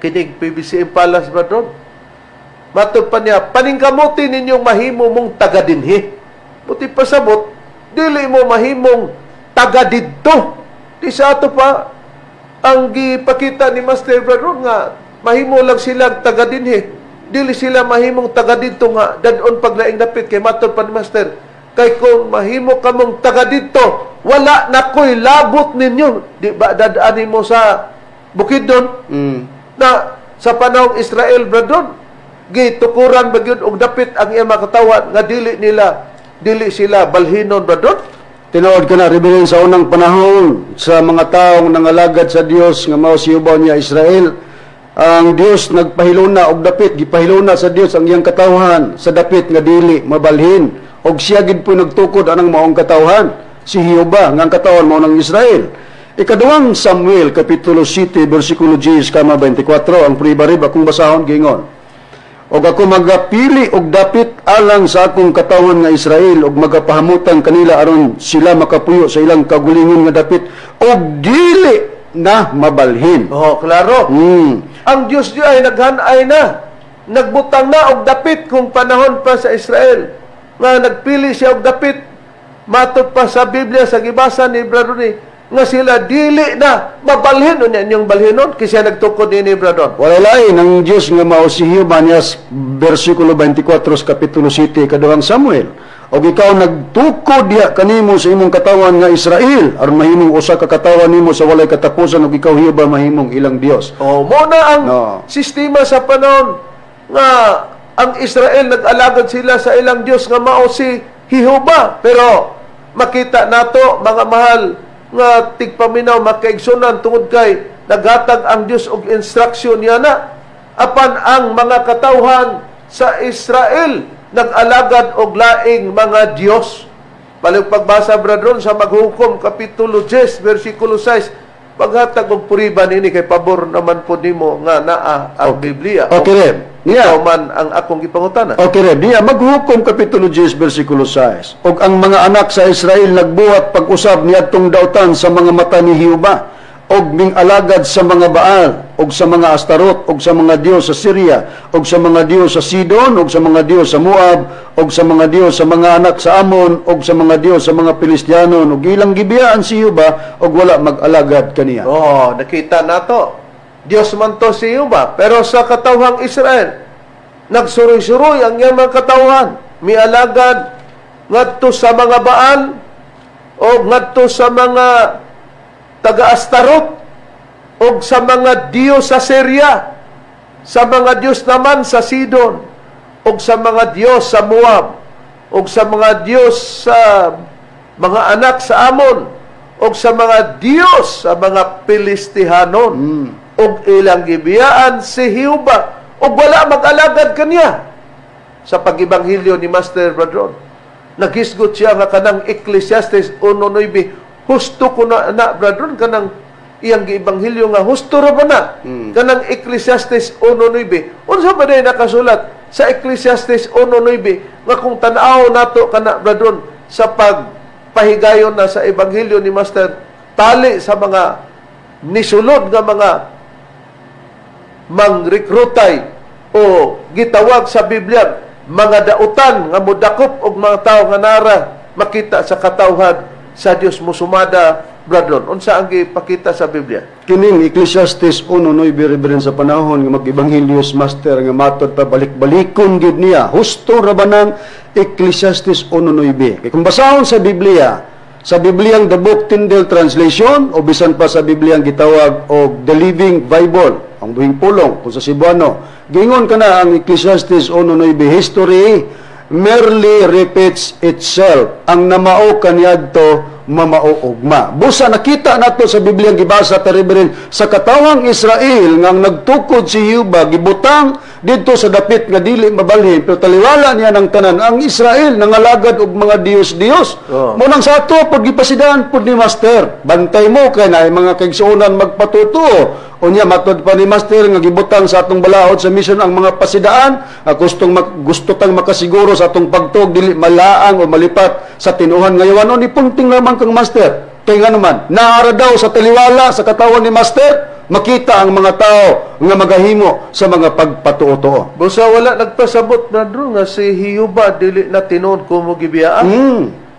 [SPEAKER 4] kinig PBCM Palace, brethren. Matod pa niya, paningkamutin ninyong mahimo mong taga-dinhi. Buti pasabot, dili mo mahimong taga didto. Di sa ato pa, ang gipakita ni Master Bradron nga, mahimo lang sila taga dinhi. Dili sila mahimong taga didto nga, dadon paglaing dapit, kay matod pa ni Master. Kay kung mahimo kamong taga didto, wala na ko'y labot ninyo. Di ba dadaanin mo sa Bukidnon? Na sa panahong Israel, brethren, gitukuran ba gyud og dapit ang iyang mga katawan nga dili nila, dili sila balhinon, brethren.
[SPEAKER 5] Tinuod ka na, Reverend, sa unang panahon sa mga taong nangalagad sa Dios nga mao si Jehovah niya Israel, ang Dios nagpahiluna og dapit, gipahiluna sa Dios ang iyang katawhan sa dapit nga dili mabalhin. Og siya gid po nagtukod anang maong katawhan, si Jehovah nga ang katawhan mao ng Israel. Ikaduhang Samuel kapitulo 7 bersikulo 10 kama 24 ang pribarib akong basahon, gingon. Og ako magapili og dapit alang sa akong katawhan nga Israel ug magapahamutan kanila aron sila makapuyo sa ilang kagulingon nga dapit og dili na mabalhin.
[SPEAKER 4] Oh, klaro. Ang Dios diyo ay naghanay na. Nagbutang na og dapit kung panahon pa sa Israel. Nga nagpili siya og dapit. Matod pa sa Biblia sa gibasa ni Brother ni nga sila dili na mabalhin. Unya inyong balhinon kasi nagtukod ni Brother.
[SPEAKER 5] Wala lain ang Dios nga mao si Jehovah niya bersikulo 24 sa kapitulo 7 ikaduhang Samuel. Og ikaw nagtukod diha kanimo sa imong katawan nga Israel aron mahimong usa ka katawan nimo sa walay katapusan ug ikaw, Jehovah, mahimong ilang Dios.
[SPEAKER 4] Oh, mo na ang
[SPEAKER 5] No.
[SPEAKER 4] sistema sa panahon nga ang Israel nag-alagad sila sa ilang Dios nga mao si Jehova. Pero makita nato, mga mahal nga tigpaminaw, makaigsunan, tungod kay naghatag ang Dios og instruction niya na apan ang mga katawhan sa Israel nag-alagad og laing mga Dios. Balik pagbasa, brethren, sa Maghukom kapitulo 10 versikulo 6, paghatag og puriba nini kay pabor naman po nimo nga naa ang Biblia.
[SPEAKER 5] Okay, Reb. Niya.
[SPEAKER 4] Ikaw man ang akong gipangutana.
[SPEAKER 5] Okay, Reb. Niya, Maghukom Kapitulo 10, versikulo 6. Og ang mga anak sa Israel nagbuhat pag-usab niadtong dautan sa mga mata ni Jehova og ming-alagad sa mga Baal og sa mga Astarot og sa mga dios sa Syria og sa mga dios sa Sidon og sa mga dios sa Moab og sa mga dios sa mga anak sa Amon og sa mga dios sa mga Filistianon og ilang gibiyaan si Jehova og wala mag-alagad kaniya.
[SPEAKER 4] Oh, nakita nato. Dios man to si Jehova, pero sa katawhang Israel nagsuroy-suroy ang iyang mga katawhan, mialagad ngadto sa mga Baal o ngadto sa mga taga-Astarot o sa mga Diyos sa Syria, sa mga Diyos naman sa Sidon, o sa mga Diyos sa Moab, o sa mga Diyos sa mga anak sa Amon, o sa mga Diyos sa mga Pilistihanon, ug ilang gibiyaan si Jehova, ug wala mag-alagad kaniya. Sa pag-ebanghelyo ni Master Bradron, naghisgot siya nga kanang Ecclesiastes 1:9, husto ko na na, Bradron, kanang iyang giebanghelyo nga husto ra ba na kanang Ecclesiastes 1:9. Unsa ba day nakasulat sa Ecclesiastes 1:9 nga kung tan-aw nato kana, Bradron, sa pagpahigayon na sa ebanghelyo ni Master, tali sa mga nisulod nga mga mangrekrutay o gitawag sa Biblia mga dautan nga modakop og mga tawo nga nara makita sa katawhan sa Dios musumada, brethren? Unsa ang gipakita sa Biblia?
[SPEAKER 5] Kining Ecclesiastes 1:9, Reverend, sa panahon nga mag-ebanghelyo Master nga matod pa balik-balikon gid niya, husto ra ba nang Ecclesiastes 1:9? Kay kung basahon sa Biblia, sa Bibliang The Book Tyndale Translation o bisan pa sa Bibliang gitawag og The Living Bible, ang buhing pulong kung sa Cebuano, gingon kana ang Ecclesiastes 1:9, history merely repeats itself. Ang namao kaniadto mamao ugma. Busa nakita nato sa Biblia ang gibasa ta, Reverend, sa katawang Israel nga ang nagtukod si Jehova gibutang didto sa dapit nga dili mabalhin, pero taliwala niya ng tanan ang Israel nangalagad og mga Dios-Dios.
[SPEAKER 4] Oo.
[SPEAKER 5] Mo nang sa ato pod gipasidaan pod ni Master. Bantay mo kay naay mga kaigsuonan magpatutuo. Unya matud pa ni Master nga gibutang sa atong balaod sa mission ang mga pasidaan, gustong gusto tang makasiguro sa atong pagtuog dili malaang o malipat sa tinuhan ngayon ni punting lamang kang Master. Kay nga naman, naara daw sa taliwala sa katawan ni Master, makita ang mga tao nga magahimo sa mga pagpatuo-tuo.
[SPEAKER 4] Busa wala nagpasabot, Brother, nga si Hiyuba dili na tinuod ko mo gibiyaan.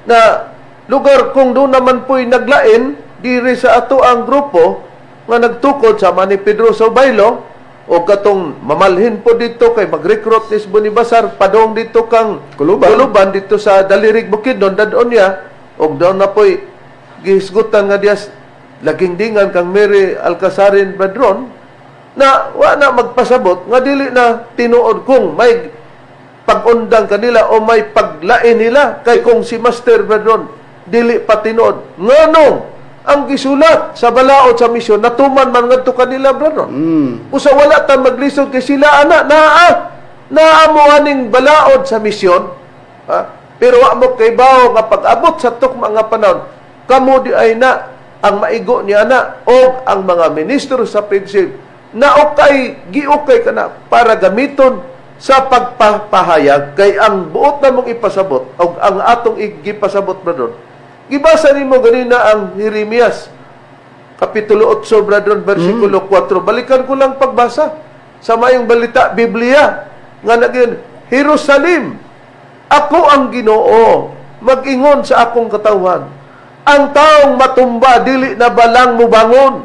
[SPEAKER 4] Na lugar kung doon naman po'y naglain diri sa ato ang grupo nga nagtukod sama ni Pedro Sobaylo o katong mamalhin po dito kay mag-recruit ni Bonibasar padong dito kang
[SPEAKER 5] Kuluban.
[SPEAKER 4] Kuluban dito sa Dalirig Bukidnon dadon niya og doon na po'y gihisgutan nga diyas laging dingan kang Mary Alcasarin Bradron na wa na magpasabot nga dili na tinuod kung may pag-undang kanila o may paglain nila kay kung si Master Bradron dili pa tinuod nganong ang gisulat sa balaod sa misyon natuman man ngadto kanila, Bradron. Usa wala ta maglisod kay sila ana naa naa mo aning balaod sa misyon, ha? Pero wa mo kay bawo nga pag-abot sa tukma nga panahon kamo di ay na ang maigo ni ana og ang mga ministro sa PBC na okay giukay kana para gamiton sa pagpapahayag kay ang buot na mong ipasabot og ang atong igipasabot, Brother, gibasa nimo ganina ang Jeremias Kapitulo 8, Brother, versikulo 4. Balikan ko lang pagbasa sa mayong balita, Biblia, nga naging, "Jerusalem, ako ang Ginoo, mag-ingon sa akong katawhan. Ang taong matumba, dili na balang mubangon?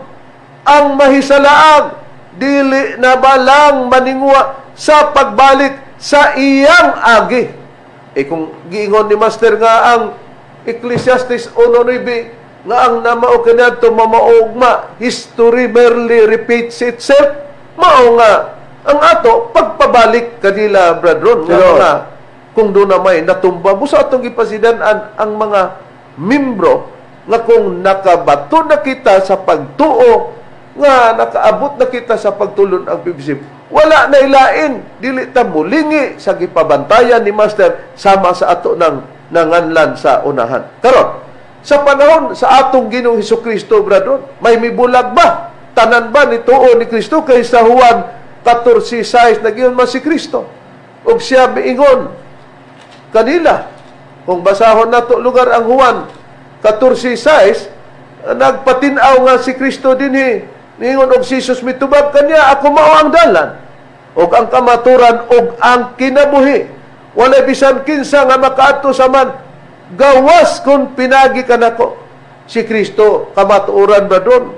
[SPEAKER 4] Ang mahisalaag, dili na balang maningwa sa pagbalik sa iyang agi?" Eh kung giingon ni Master nga ang Ecclesiastes 1:9 nga ang namao kaniadto mamaugma, history merely repeats itself, mao nga ang ato pagpabalik kanila, Bradron, nga mga kung doon na may natumba mo sa atong gipasidan-an ang mga membro nga kung nakabato na kita sa pagtuo nga nakaabot na kita sa pagtulon ang PBC, wala na ilain, dili ta mulingi sa gipabantayan ni Master sama sa ato ng nanganlan sa unahan. Karon sa panahon sa atong Ginoong Hesus Kristo, brother, may mibulag ba? Tanan ba ni tuo ni Kristo? Kay sa Juan 14:6 nagyon man si Kristo ug siya miingon kanila. Kung basahon nato lugar ang Juan 14:6, nagpatin-aw nga si Kristo dinhi. Niingon og si Jesus mitubag kanya, "Ako mao ang dalan ug ang kamaturan ug ang kinabuhi. Walay bisan kinsa nga makaadto sa Amahan gawas kung pinagi kanako." Si Kristo kamatuoran, bradron,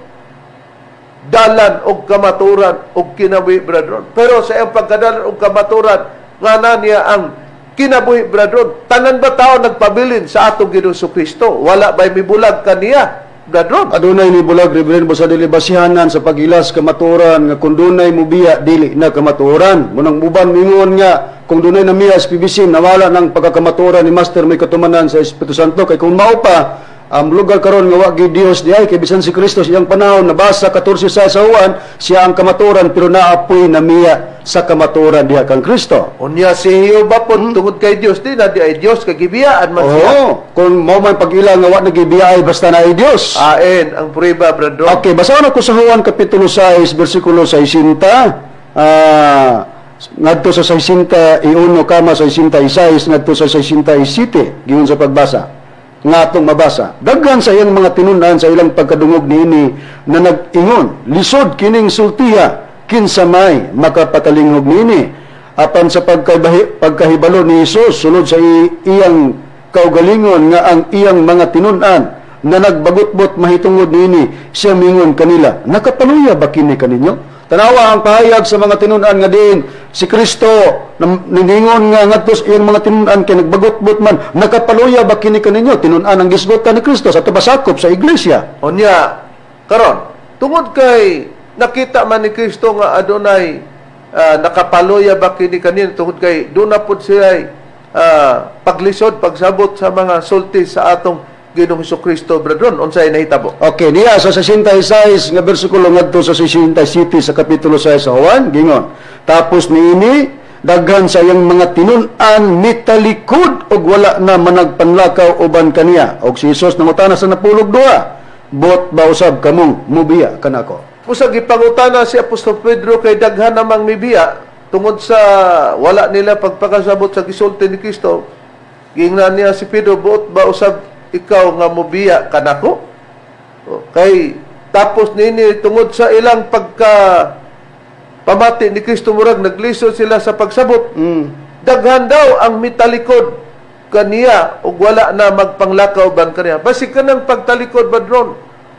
[SPEAKER 4] dalan og kamaturan og kinabuhi, brethren. Pero sa iyang pagkadalan og kamaturan nga na niya ang kinabuhi, brethren, tanan ba tao nagpabilin sa atong Ginoong Kristo? Wala ba'y mibulag kaniya, brethren?
[SPEAKER 5] Adunay ni bulag, Reverend, busa dili basihanan sa pagilas kamatuoran nga kung dunay mubiya dili na kamatuoran. Munang uban mingon nga kung dunay namiya sa PBC nawala ng pagkakamatuoran ni Master may katumanan sa Espiritu Santo, kay kung mao pa ang lugar karon nga wa gyud Dios diay, kay bisan si Kristo sa iyang panahon nabasa 14 sa Juan siya ang kamatuoran pero naapoy namiya sa kamatuoran diha kang Kristo.
[SPEAKER 4] Unya si Jehova pod tungod kay Dios di na di ay Dios kay gibiyaan man siya.
[SPEAKER 5] Oo, kung mao man pag-ila nga wa nagibiya ay basta na ay Dios.
[SPEAKER 4] Aen ang prueba, brethren.
[SPEAKER 5] Okay, basahon ako sa Juan Kapitulo 6, versikulo 60, ngadto sa 61 kama 66 ngadto sa 67, giyon sa pagbasa nga atong mabasa. Daghan sa iyang mga tinun-an sa ilang pagkadungog niini na nag-ingon, "Lisod kining sultiha, kinsa may makapatalingog niini?" Apan sa pagkahibalo ni Hesus sulod sa iyang kaugalingon nga ang iyang mga tinun-an na nagbagutbot mahitungod niini, siya mingon kanila, "Nakapaluya ba kini kaninyo?" Tanawa ang pahayag sa mga tinun-an nga diin si Kristo niningon nga ngadto sa iyang mga tinun-an kay nagbagutbot man, "Nakapaluya ba kini kaninyo?" Tinun-an ang gisgutan ni Kristo sa tubasakop sa iglesia.
[SPEAKER 4] Unya karon tungod kay nakita man ni Kristo nga adunay nakapaluya ba kini kanin tungod kay doon na pud siya paglisod, pagsabot sa mga sulti sa atong Ginoong Kristo, brethren, unsay nahitabo?
[SPEAKER 5] Okay, niya sa 66 nga bersikulo ngadto sa 67 sa kapitulo 6 sa Juan, gingon. Tapos niini daghan sa iyang mga tinun-an mitalikod og wala na managpanlakaw uban kaniya. Og si Jesus nangutana sa napulog duha, "Buot ba usab kamong mubiya kanako?"
[SPEAKER 4] Usag gipangutana si Apostol Pedro kay daghan namang mibiya tungod sa wala nila pagpakasabot sa gisulti ni Kristo. Giingnan niya si Pedro, "Buot ba usab ikaw nga mubiya kanako?" O, kay tapos nini tungod sa ilang pagka pamati ni Kristo, murag naglisod sila sa pagsabot. Daghan daw ang mitalikod kaniya ug wala na magpanglakaw uban kaniya. Basi kanang pagtalikod, brethren,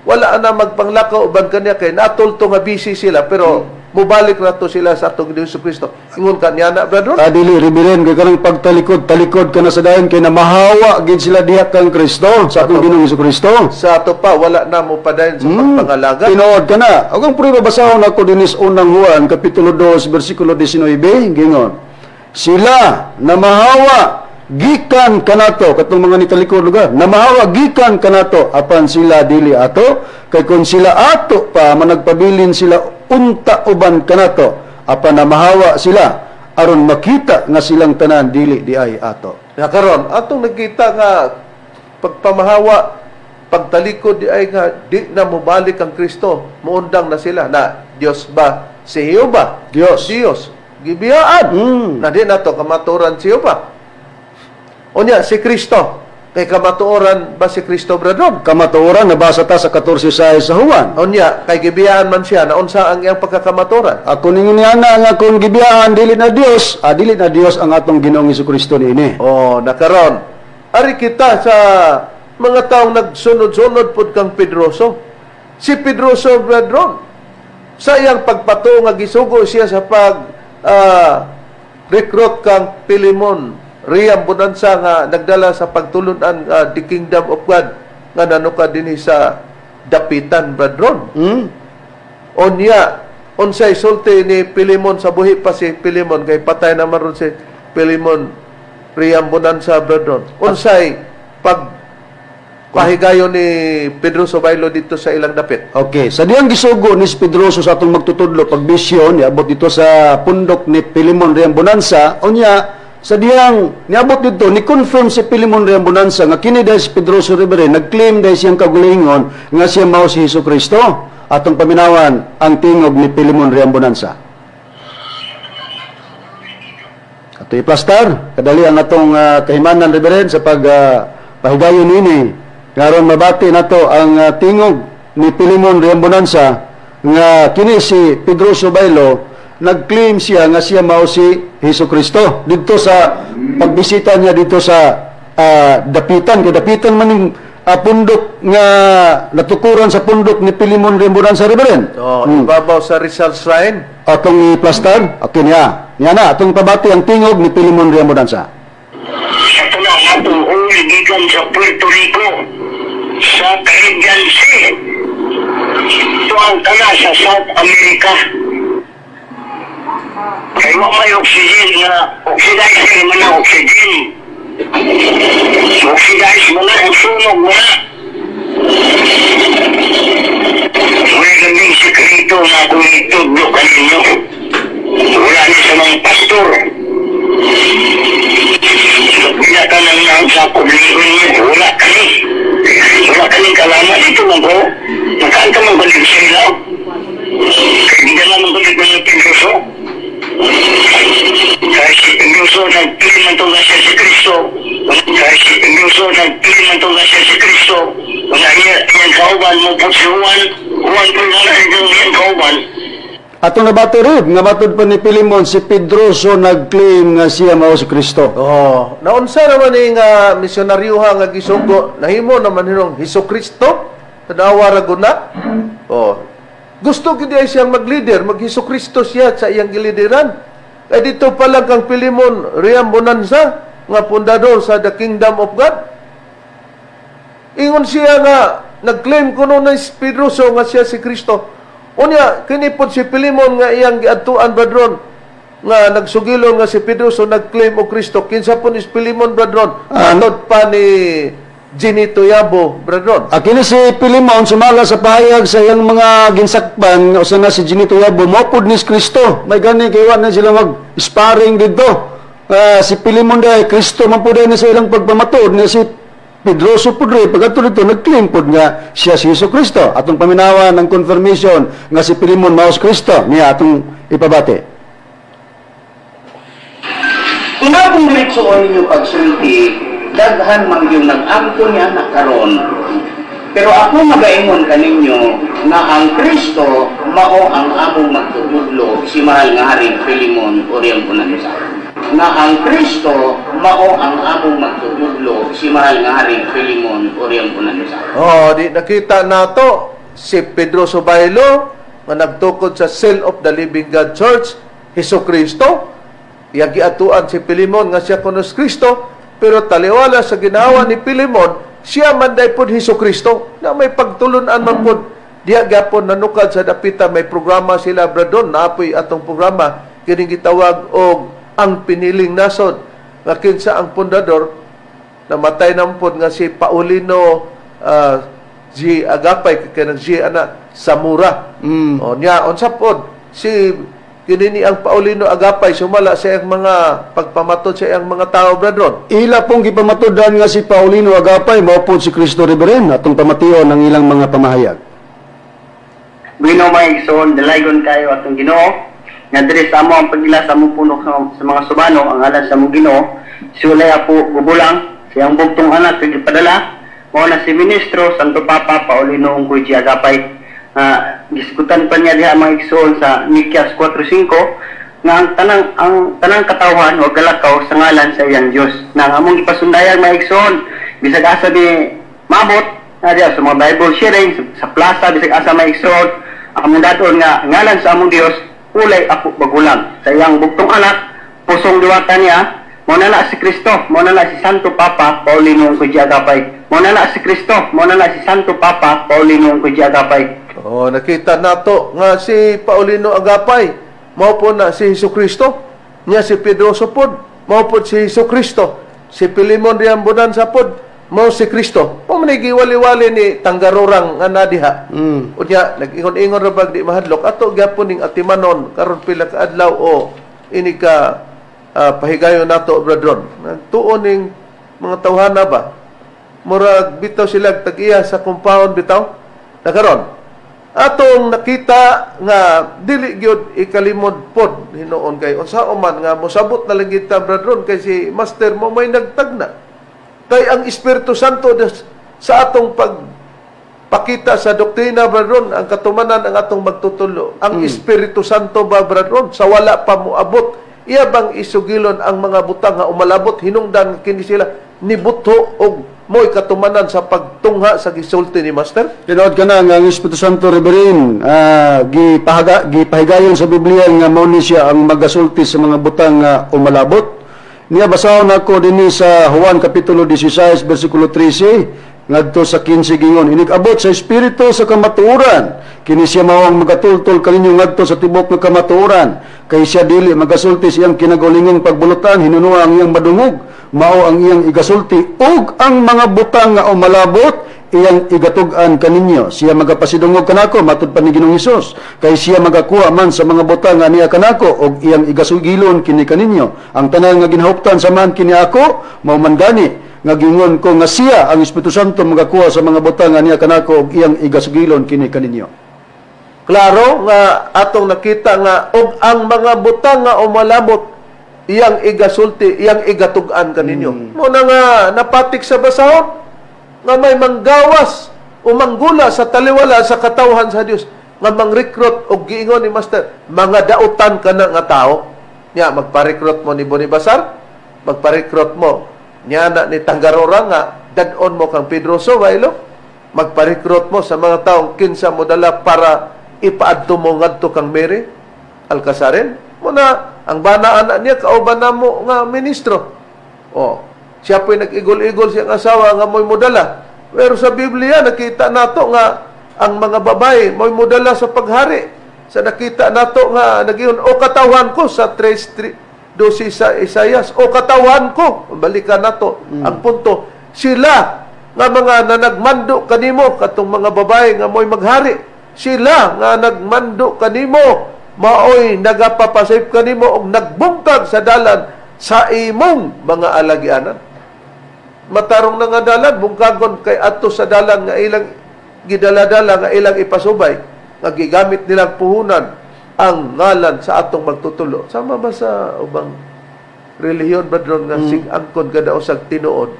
[SPEAKER 4] wala na magpanglakaw uban kaniya kay natulto nga busy sila, pero mubalik na to sila sa atong Ginoong Kristo. Ingon kaniya na, brethren.
[SPEAKER 5] Ah, dili, Reverend, kay kanang pagtalikod, talikod ka na sa dayon kay namahawa gid sila diha kang Kristo, sa atong Ginoong Kristo.
[SPEAKER 4] Sa ato pa wala na mo padayon sa pagpangalaga.
[SPEAKER 5] Tinuod ka na. Og ang prueba, basahon ako dinis unang Juan kapitulo 2 bersikulo 19, gingon. Sila na mahawa gikan kanato, katong mga nitalikod lugar, na mahawa gikan kanato, apan sila dili ato, kay kung sila ato pa, managpabilin sila unta uban kanato, apan namahawa sila aron makita nga silang tanan dili di ay ato.
[SPEAKER 4] Na karon atong nagkita nga pagpamahawa, pagtalikod di ay nga di na mobalik ang Kristo, muundang na sila na Dios ba si Jehova?
[SPEAKER 5] Dios.
[SPEAKER 4] Dios gibiyaan. Na di nato kamatuoran si Jehova. Unya si Kristo, kay kamatuoran ba si Kristo, brethren?
[SPEAKER 5] Kamatuoran, nabasa ta sa 14:6 sa Juan.
[SPEAKER 4] Unya kay gibiyaan man siya, na unsa ang iyang pagkakamatuoran?
[SPEAKER 5] Ako ningon niya na nga kung gibiyaan dili na Dios, dili na Dios ang atong Ginoong Kristo niini.
[SPEAKER 4] Oh, nakaron. Ari kita sa mga taong nagsunod-sunod pod kang Pedroso. Si Pedroso, brethren, sa iyang pagpatuo nga gisugo siya sa pag recruit kang Pilimon Riam Bonanza nga nagdala sa pagtulunan the Kingdom of God nga nanuka dinhi sa Dapitan, brethren. Onya, unsay sulti ni Pilimon sa buhi pa si Pilimon, kay patay naman ron si Pilimon Riam Bonanza, brethren? Unsay pag pahigayon ni Pedro Sobaylo dito sa ilang dapit?
[SPEAKER 5] Okay, sa diyang gisugo ni Pedroso sa atong magtutudlo pag bisyon, niabot dito sa pundok ni Pilimon Riam Bonanza, unya sa diyang niabot dito, ni confirm si Pilimon Riam Bonanza nga kini dahil si Pedroso Rivera nag-claim dahil siyang kagulingon nga siya mao si Hesus Kristo. Atong paminawan ang tingog ni Pilimon Riam Bonanza. Ato iplastar, kadali ang atong kahimanan, Reverend, sa pag pahigayon ini. Ngaron mabati nato ang tingog ni Pilimon Riambonanza nga kini si Pedro Subaylo nag-claim siya nga siya mao si Hesus Kristo didto sa pagbisita niya dito sa Dapitan, kay Dapitan man ning pundok nga natukuran sa pundok ni Pilimon Riambonanza, Reverend.
[SPEAKER 4] Oh, ibabaw sa Rizal Shrine.
[SPEAKER 5] Atong iplastar, okay niya. Niya na, atong pabati ang tingog ni Pilimon Riambonanza.
[SPEAKER 6] Sa tula nga uli gikan sa Puerto Rico sa Caribbean Sea. Ito ang tala sa South America. Kay wa may oxygen nga oxidize naman ang oxygen. Oxidize mo na, ang sunog mo na. Wala kaming sekreto na akong itudlo kaninyo. Wala ni sa mga pastor. Bila ka nang nang sa kubligon niyo, wala kami. Wala kami kalaman dito man ko. Nakaan ka man balik sa ilaw. Kaya hindi naman balik ng Pedroso. Kahit si Pedroso nag-claim man ito nga siya si Kristo. Kahit si Pedroso nag-claim man ito nga siya si Kristo. Nga iya, iyang kauban mo po si Juan. Juan po nga iyang kauban.
[SPEAKER 5] Atong nabati rin, nga matod pa ni Pilimon, si Pedroso nag-claim nga siya mao si Kristo.
[SPEAKER 4] Oh, naunsa naman ning misyonaryoha nga gisugo, nahimo naman hinong Hesus Kristo, tanawa ra gud na. Oh. Gusto gid ay siyang mag-leader, mag Hesus Kristo siya sa iyang gilideran. Kay dito pa lang kang Pilimon Riam Bonanza nga pundador sa the Kingdom of God. Ingon siya nga nag-claim kuno na si Pedroso nga siya si Kristo. Unya kini pod si Pilimon nga iyang giadtuan, brethren. Nga nagsugilon nga si Pedroso nag-claim og Kristo. Kinsa po ni Pilimon, Bradron?
[SPEAKER 5] Ah,
[SPEAKER 4] Matod pa ni Ginito Yabo, Bradron.
[SPEAKER 5] Kini si Pilimon sumala sa pahayag sa iyang mga ginsakpan usa na si Ginito Yabo mao pud ni Kristo. May gani kay wa na sila mag sparring didto. Si Pilimon dai Kristo man pud ni sa ilang pagpamatuod ni si Pedroso pud rin pagkadto didto nag-claim pud nga siya si Hesus Kristo. Atong paminawan ang confirmation nga si Pilimon mao si Kristo niya atong ipabati.
[SPEAKER 7] Kung akong diretsoon ninyo pagsulti, daghan man yung nag-angko niya na karon. Pero ako magaingon kaninyo na ang Kristo mao ang among magtutudlo, si mahal nga Haring Filimon Oriang Bonanza. Na ang Kristo mao ang among magtutudlo, si mahal nga Haring Filimon Oriang Bonanza.
[SPEAKER 4] Oh, di nakita nato si Pedro Sobaylo nga nagtukod sa Cell of the Living God Church, Hesus Kristo. Iyang giatuan si Pilimon nga siya kuno si Kristo, pero taliwala sa ginawa ni Pilimon, siya man day pod Hesus Kristo. Na may pagtulunan man pod diha gyapon nanukad sa dapita, may programa sila, bradon, naapoy atong programa kining gitawag og Ang Piniling Nasod, nga kinsa ang pundador, namatay na pod nga si Paulino G. Agapay, kanang G. ana Samura. O niya unsa pod si kinini ang Paulino Agapay sumala sa iyang mga pagpamatod sa iyang mga tao, brethren?
[SPEAKER 5] Ila pong gipamatudan nga si Paulino Agapay mao pud si Kristo, Reverend. Atong pamation ang ilang mga pamahayag.
[SPEAKER 7] Bueno, mga igsoon, dalaygon kayo atong Ginoo. Nga diri sa amo ang pagila sa among puno sa mga subano, ang ngalan sa among Ginoo, si Ulay Apo Gubulang, siyang bugtong anak kag gipadala, mao na si Ministro Santo Papa Paulino Ungkoy G. Agapay. Gisgutan pa niya diha, mga igsoon, sa Mikias 4:5 nga ang tanang katawhan wa galakaw sa ngalan sa iyang Dios. Na ang among gipasundayag, mga igsoon, bisag asa bi maabot na diha sa mga Bible sharing sa plaza, bisag asa may igsoon, among daton nga ngalan sa among Dios, Ulay Apo Bagulang, sa iyang bugtong anak, pusong diwata niya, mao na na si Kristo, mao na na si Santo Papa Paulino Ungkoy Agapay, mao na na si Kristo, mao na na si Santo Papa Paulino Ungkoy Agapay.
[SPEAKER 4] Oh, nakita nato nga si Paulino Agapay mao po na si Hesus Kristo. Nya si Pedro pod mao pod si Hesus Kristo. Si Pilimon Riang Bonanza pod mao si Kristo. Mao man giwali-wali ni Tanggarurang nga na diha. Unya nag-ingon-ingon ra bag di mahadlok ato gyapon ning atimanon karon pila ka adlaw o ini ka pahigayon nato, brethren. Nagtuon ning mga tawhana ba? Murag bitaw sila tag-iya sa compound bitaw. Nakaron atong nakita nga dili gyud ikalimod pod hinuon kay unsa man nga mosabot na lang kita, brethren, kay si master mo may nagtagna kay ang Espiritu Santo sa atong pag pakita sa doktrina, brethren, ang katumanan ang atong magtutulo, ang Espiritu Santo ba, brethren, sa wala pa moabot, iya bang isugilon ang mga butang nga umalabot hinungdan kini sila nibuto og mo'y katumanan sa pagtungha sa gisulti ni master?
[SPEAKER 5] Tinuod ka na nga ang Espiritu Santo, Reverend, gipahigayon sa Biblia nga mao ni siya ang magasulti sa mga butang nga umalabot. Niya basahon ako dinhi sa Juan kapitulo 16 bersikulo 13 ngadto sa 15. Gingon, "Inig-abot sa Espiritu sa kamatuoran, kini siya mao ang magatultol kaninyo ngadto sa tibok nga kamatuoran, kay siya dili magasulti sa iyang kinagalingong pagbulutan, hinunua ang iyang madungog mao ang iyang igasulti, ug ang mga butang nga umalabot iyang igatug-an kaninyo. Siya magapasidungog kanako," matud pa ni Ginoong Hesus, "kay siya magakuha man sa mga butang nga niya kanako ug iyang igasugilon kini kaninyo. Ang tanan nga ginahuptan sa man kini ako, mao man gani nga gingon ko nga siya ang Espiritu Santo magakuha sa mga butang nga niya kanako ug iyang igasugilon kini kaninyo."
[SPEAKER 4] Klaro nga atong nakita nga og ang mga butang nga umalabot iyang igasulti, iyang igatug-an kaninyo. Mo na nga napatik sa basahon nga may manggawas o manggula sa taliwala sa katawhan sa Dios nga mang-recruit og giingon ni master mga dautan kana nga tao. Nya magpa-recruit mo ni Bonibasar, magpa-recruit mo niya na ni Tanggarora nga dad-on mo kang Pedro Sobailo, magpa-recruit mo sa mga taong kinsa mo dala para ipaadto mo ngadto kang Mary Alcazaren. Muna ang banaan na niya kauban na mo nga ministro. Oh, siya po'y nag-igol-igol siyang asawa nga mo'y modala. Pero sa Biblia nakita nato nga ang mga babae mo'y modala sa paghari. Sa nakita nato nga nagiyon, "O katawhan ko," sa 3:12 sa Isaias, "O katawhan ko." Balikan nato ang punto. Sila nga mga nanagmando kanimo, katong mga babae nga mo'y maghari, sila nga nagmando kanimo maoy nagapapasayop kanimo og nagbungkag sa dalan sa imong mga alagianan. Matarong na nga dalan, bungkagon kay adto sa dalan nga ilang gidala-dala, nga ilang ipasubay, nga gigamit nilang puhunan ang ngalan sa atong magtutulo. Sama ba sa ubang relihiyon, brethren, nga sig angkon kada usag tinuod?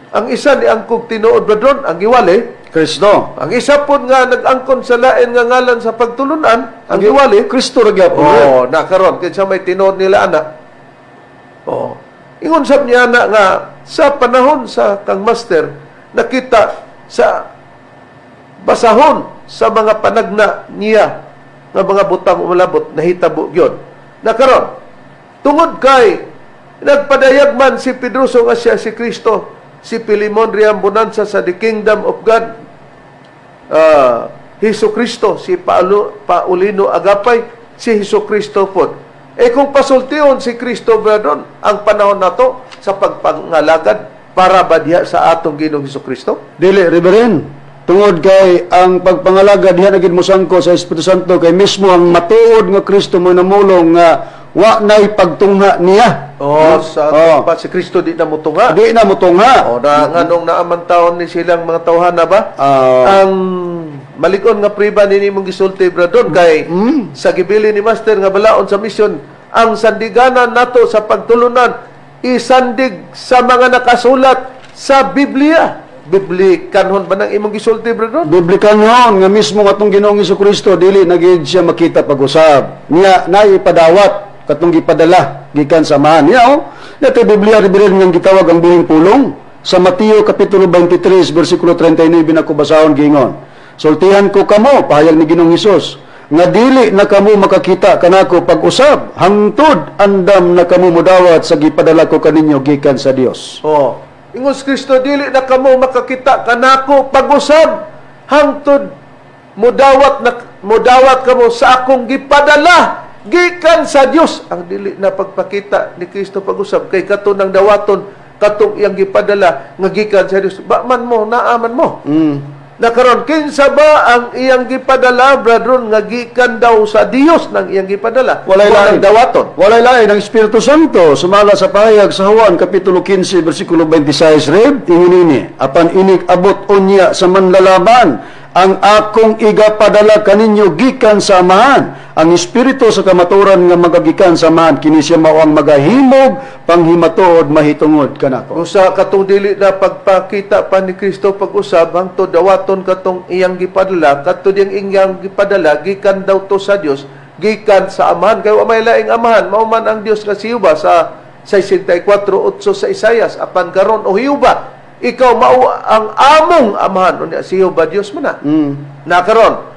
[SPEAKER 4] Ang isa ni angkog tinuod, brethren, ang giwali.
[SPEAKER 5] Kristo.
[SPEAKER 4] Ang isa pod nga nag-angkon sa lain nga ngalan sa pagtulunan, ang giwali.
[SPEAKER 5] Kristo ra gyapon.
[SPEAKER 4] Oh, nakaron kinsa may tinuod nila ana? Oh. Ingon sab niya na nga sa panahon sa kang master, nakita sa basahon sa mga panagna niya nga mga butang umalabot, nahitabo gyud. Nakaron tungod kay nagpadayag man si Pedroso nga siya si Kristo, si Pilimon Riambonanza sa The Kingdom of God, Hesus Kristo, si Paulino Agapay, si Hesus Kristo pod. Eh kung pasultihon si Kristo, brethren, ang panahon nato sa pagpangalagad, para ba diha sa atong Ginoong Hesus Kristo?
[SPEAKER 5] Dili, Reverend. Tungod kay ang pagpangalagad diha na gid mosangko sa Espiritu Santo, kay mismo ang matuod nga Kristo mo namulong nga wa nay pagtungha niya.
[SPEAKER 4] Oh, sa
[SPEAKER 5] Oh.
[SPEAKER 4] pa si Kristo di na mutungha.
[SPEAKER 5] Di na mutungha.
[SPEAKER 4] Oh, na nganong naaman taon ni silang mga tawhana ba?
[SPEAKER 5] Ah.
[SPEAKER 4] Ang malig-on nga priba nini mong gisulti, brethren, kay sa gibili ni Master nga balaon sa misyon, ang sandiganan nato sa pagtulunan isandig sa mga nakasulat sa Biblia. Biblikanhon ba nang imong gisulti, brethren?
[SPEAKER 5] Biblikanhon nga mismo atong Ginoong Kristo dili na gid siya makita pag-usab. Niya naipadawat katong gipadala gikan sa Amahan. Niya oh, dati Biblia, Reverend, nga gitawag ang buhing pulong sa Mateo kapitulo 23 bersikulo 39 nako basahon, gingon. "Sultihan ko kamo," pahayag ni Ginoong Hesus, "nga dili na kamo makakita kanako pag-usab hangtod andam na kamo modawat sa gipadala ko kaninyo gikan sa Dios."
[SPEAKER 4] Oh, ingon si Kristo, "Dili na kamo makakita kanako pag-usab hangtod mudawat kamo sa akong gipadala gikan sa Dios." Ang dili na pagpakita ni Kristo pag-usab kay kato nang dawaton katong iyang gipadala nga gikan sa Dios. Ba man mo naaman mo? Nakaron kinsa ba ang iyang gipadala, brethren, nga gikan daw sa Dios nang iyang gipadala?
[SPEAKER 5] Walay
[SPEAKER 4] Mo
[SPEAKER 5] lain.
[SPEAKER 4] nang dawaton.
[SPEAKER 5] Walay lain ang Espiritu Santo sumala sa pahayag sa Juan kapitulo 15 bersikulo 26, Rev, ingon ini, "Apan inig abot unya sa manlalaban, ang akong igapadala kaninyo gikan sa Amahan, ang Espiritu sa kamatuoran nga magagikan sa Amahan, kini siya mao ang magahimog panghimatuod mahitungod kanako."
[SPEAKER 4] Usa katong dili na pagpakita pa ni Kristo pag-usab hangtod dawaton katong iyang gipadala, kadto diyang iyang gipadala gikan daw to sa Dios, gikan sa Amahan, kay wa may laing Amahan, mao man ang Dios nga si Jehova sa 64:8 sa Isayas, "Apan karon, O Jehova, ikaw mao ang among Amahan." Unya si Jehova Dios man na. Na karon,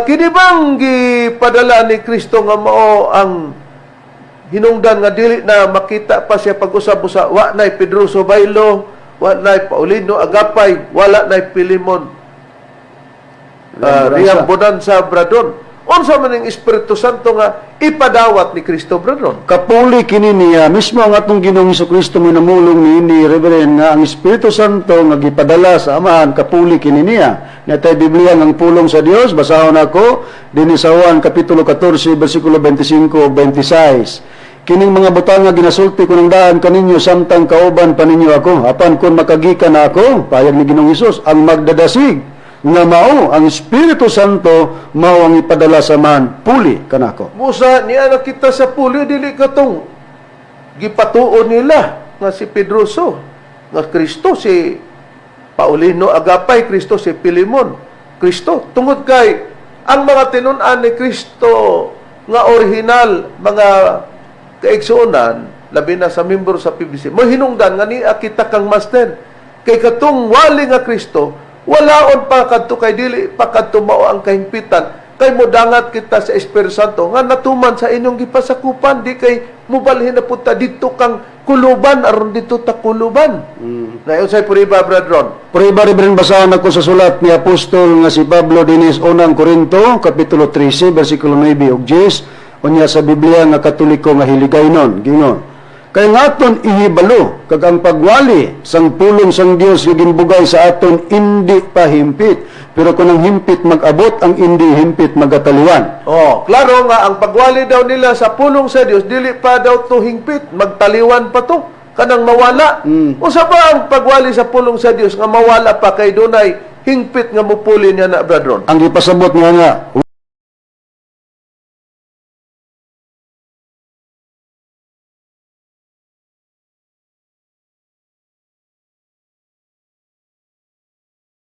[SPEAKER 4] kini bang gipadala ni Kristo nga mao ang hinungdan nga dili na makita pa siya pag-usab-usa, wa nay Pedroso Baylo, wa nay Paulino Agapay, wala nay Pilimon Riang Bonanza, brethren? Unsa man ang Espiritu Santo nga ipadawat ni Kristo, brethren?
[SPEAKER 5] Kapuli kini niya mismo ang atong Ginoong Kristo mo namulong niini, Reverend, nga ang Espiritu Santo nga gipadala sa Amahan, kapuli kini niya. Natay Biblia ng pulong sa Dios, basahon ako dinhi sa Juan kapitulo 14 bersikulo 25 ug 26. "Kining mga butang nga ginasulti ko ng daan kaninyo samtang kauban pa ninyo ako. Apan kon makagikan na ako," pahayag ni Ginoong Hesus, "ang magdadasig nga mao ang Espiritu Santo, mao ang ipadala sa Amahan puli kanako."
[SPEAKER 4] Musa niya nakita sa puli, dili katong gipatuo nila nga si Pedroso nga Kristo, si Paulino Agapay Kristo, si Pilimon Kristo, tungod kay ang mga tinun-an ni Kristo nga original, mga kaigsuonan, labi na sa membro sa PBC, mahinungdan nga niya kita kang master kay katong wali nga Kristo walaon pa kadto, kay dili pa kadto mao ang kahingpitan, kay modangat kita sa Espiritu Santo nga natuman sa inyong gipasakupan, di kay mubalhin na punta didto kang Kuluban aron dito ta kuluban. Na unsay prueba, Brad Ron?
[SPEAKER 5] Prueba, Reverend, basahan ako sa sulat ni Apostol nga si Pablo dinis unang Korinto, Kapitulo 13, versikulo 9 ug 10, unya sa Biblia nga Katoliko nga Hiligaynon, ginon. Kay nga aton ihibalo kag ang pagwali sang pulong sang Dios nga ginbugay sa aton indi pa himpit, pero kung ang himpit mag-abot, ang indi himpit magataliwan.
[SPEAKER 4] Oh, klaro nga ang pagwali daw nila sa pulong sa Dios dili pa daw to hingpit, magtaliwan pa to kanang mawala. Usa pa ang pagwali sa pulong sa Dios nga mawala pa kay dunay hingpit nga mupuli niya na, Brad Ron?
[SPEAKER 5] Ang gipasabot nga nga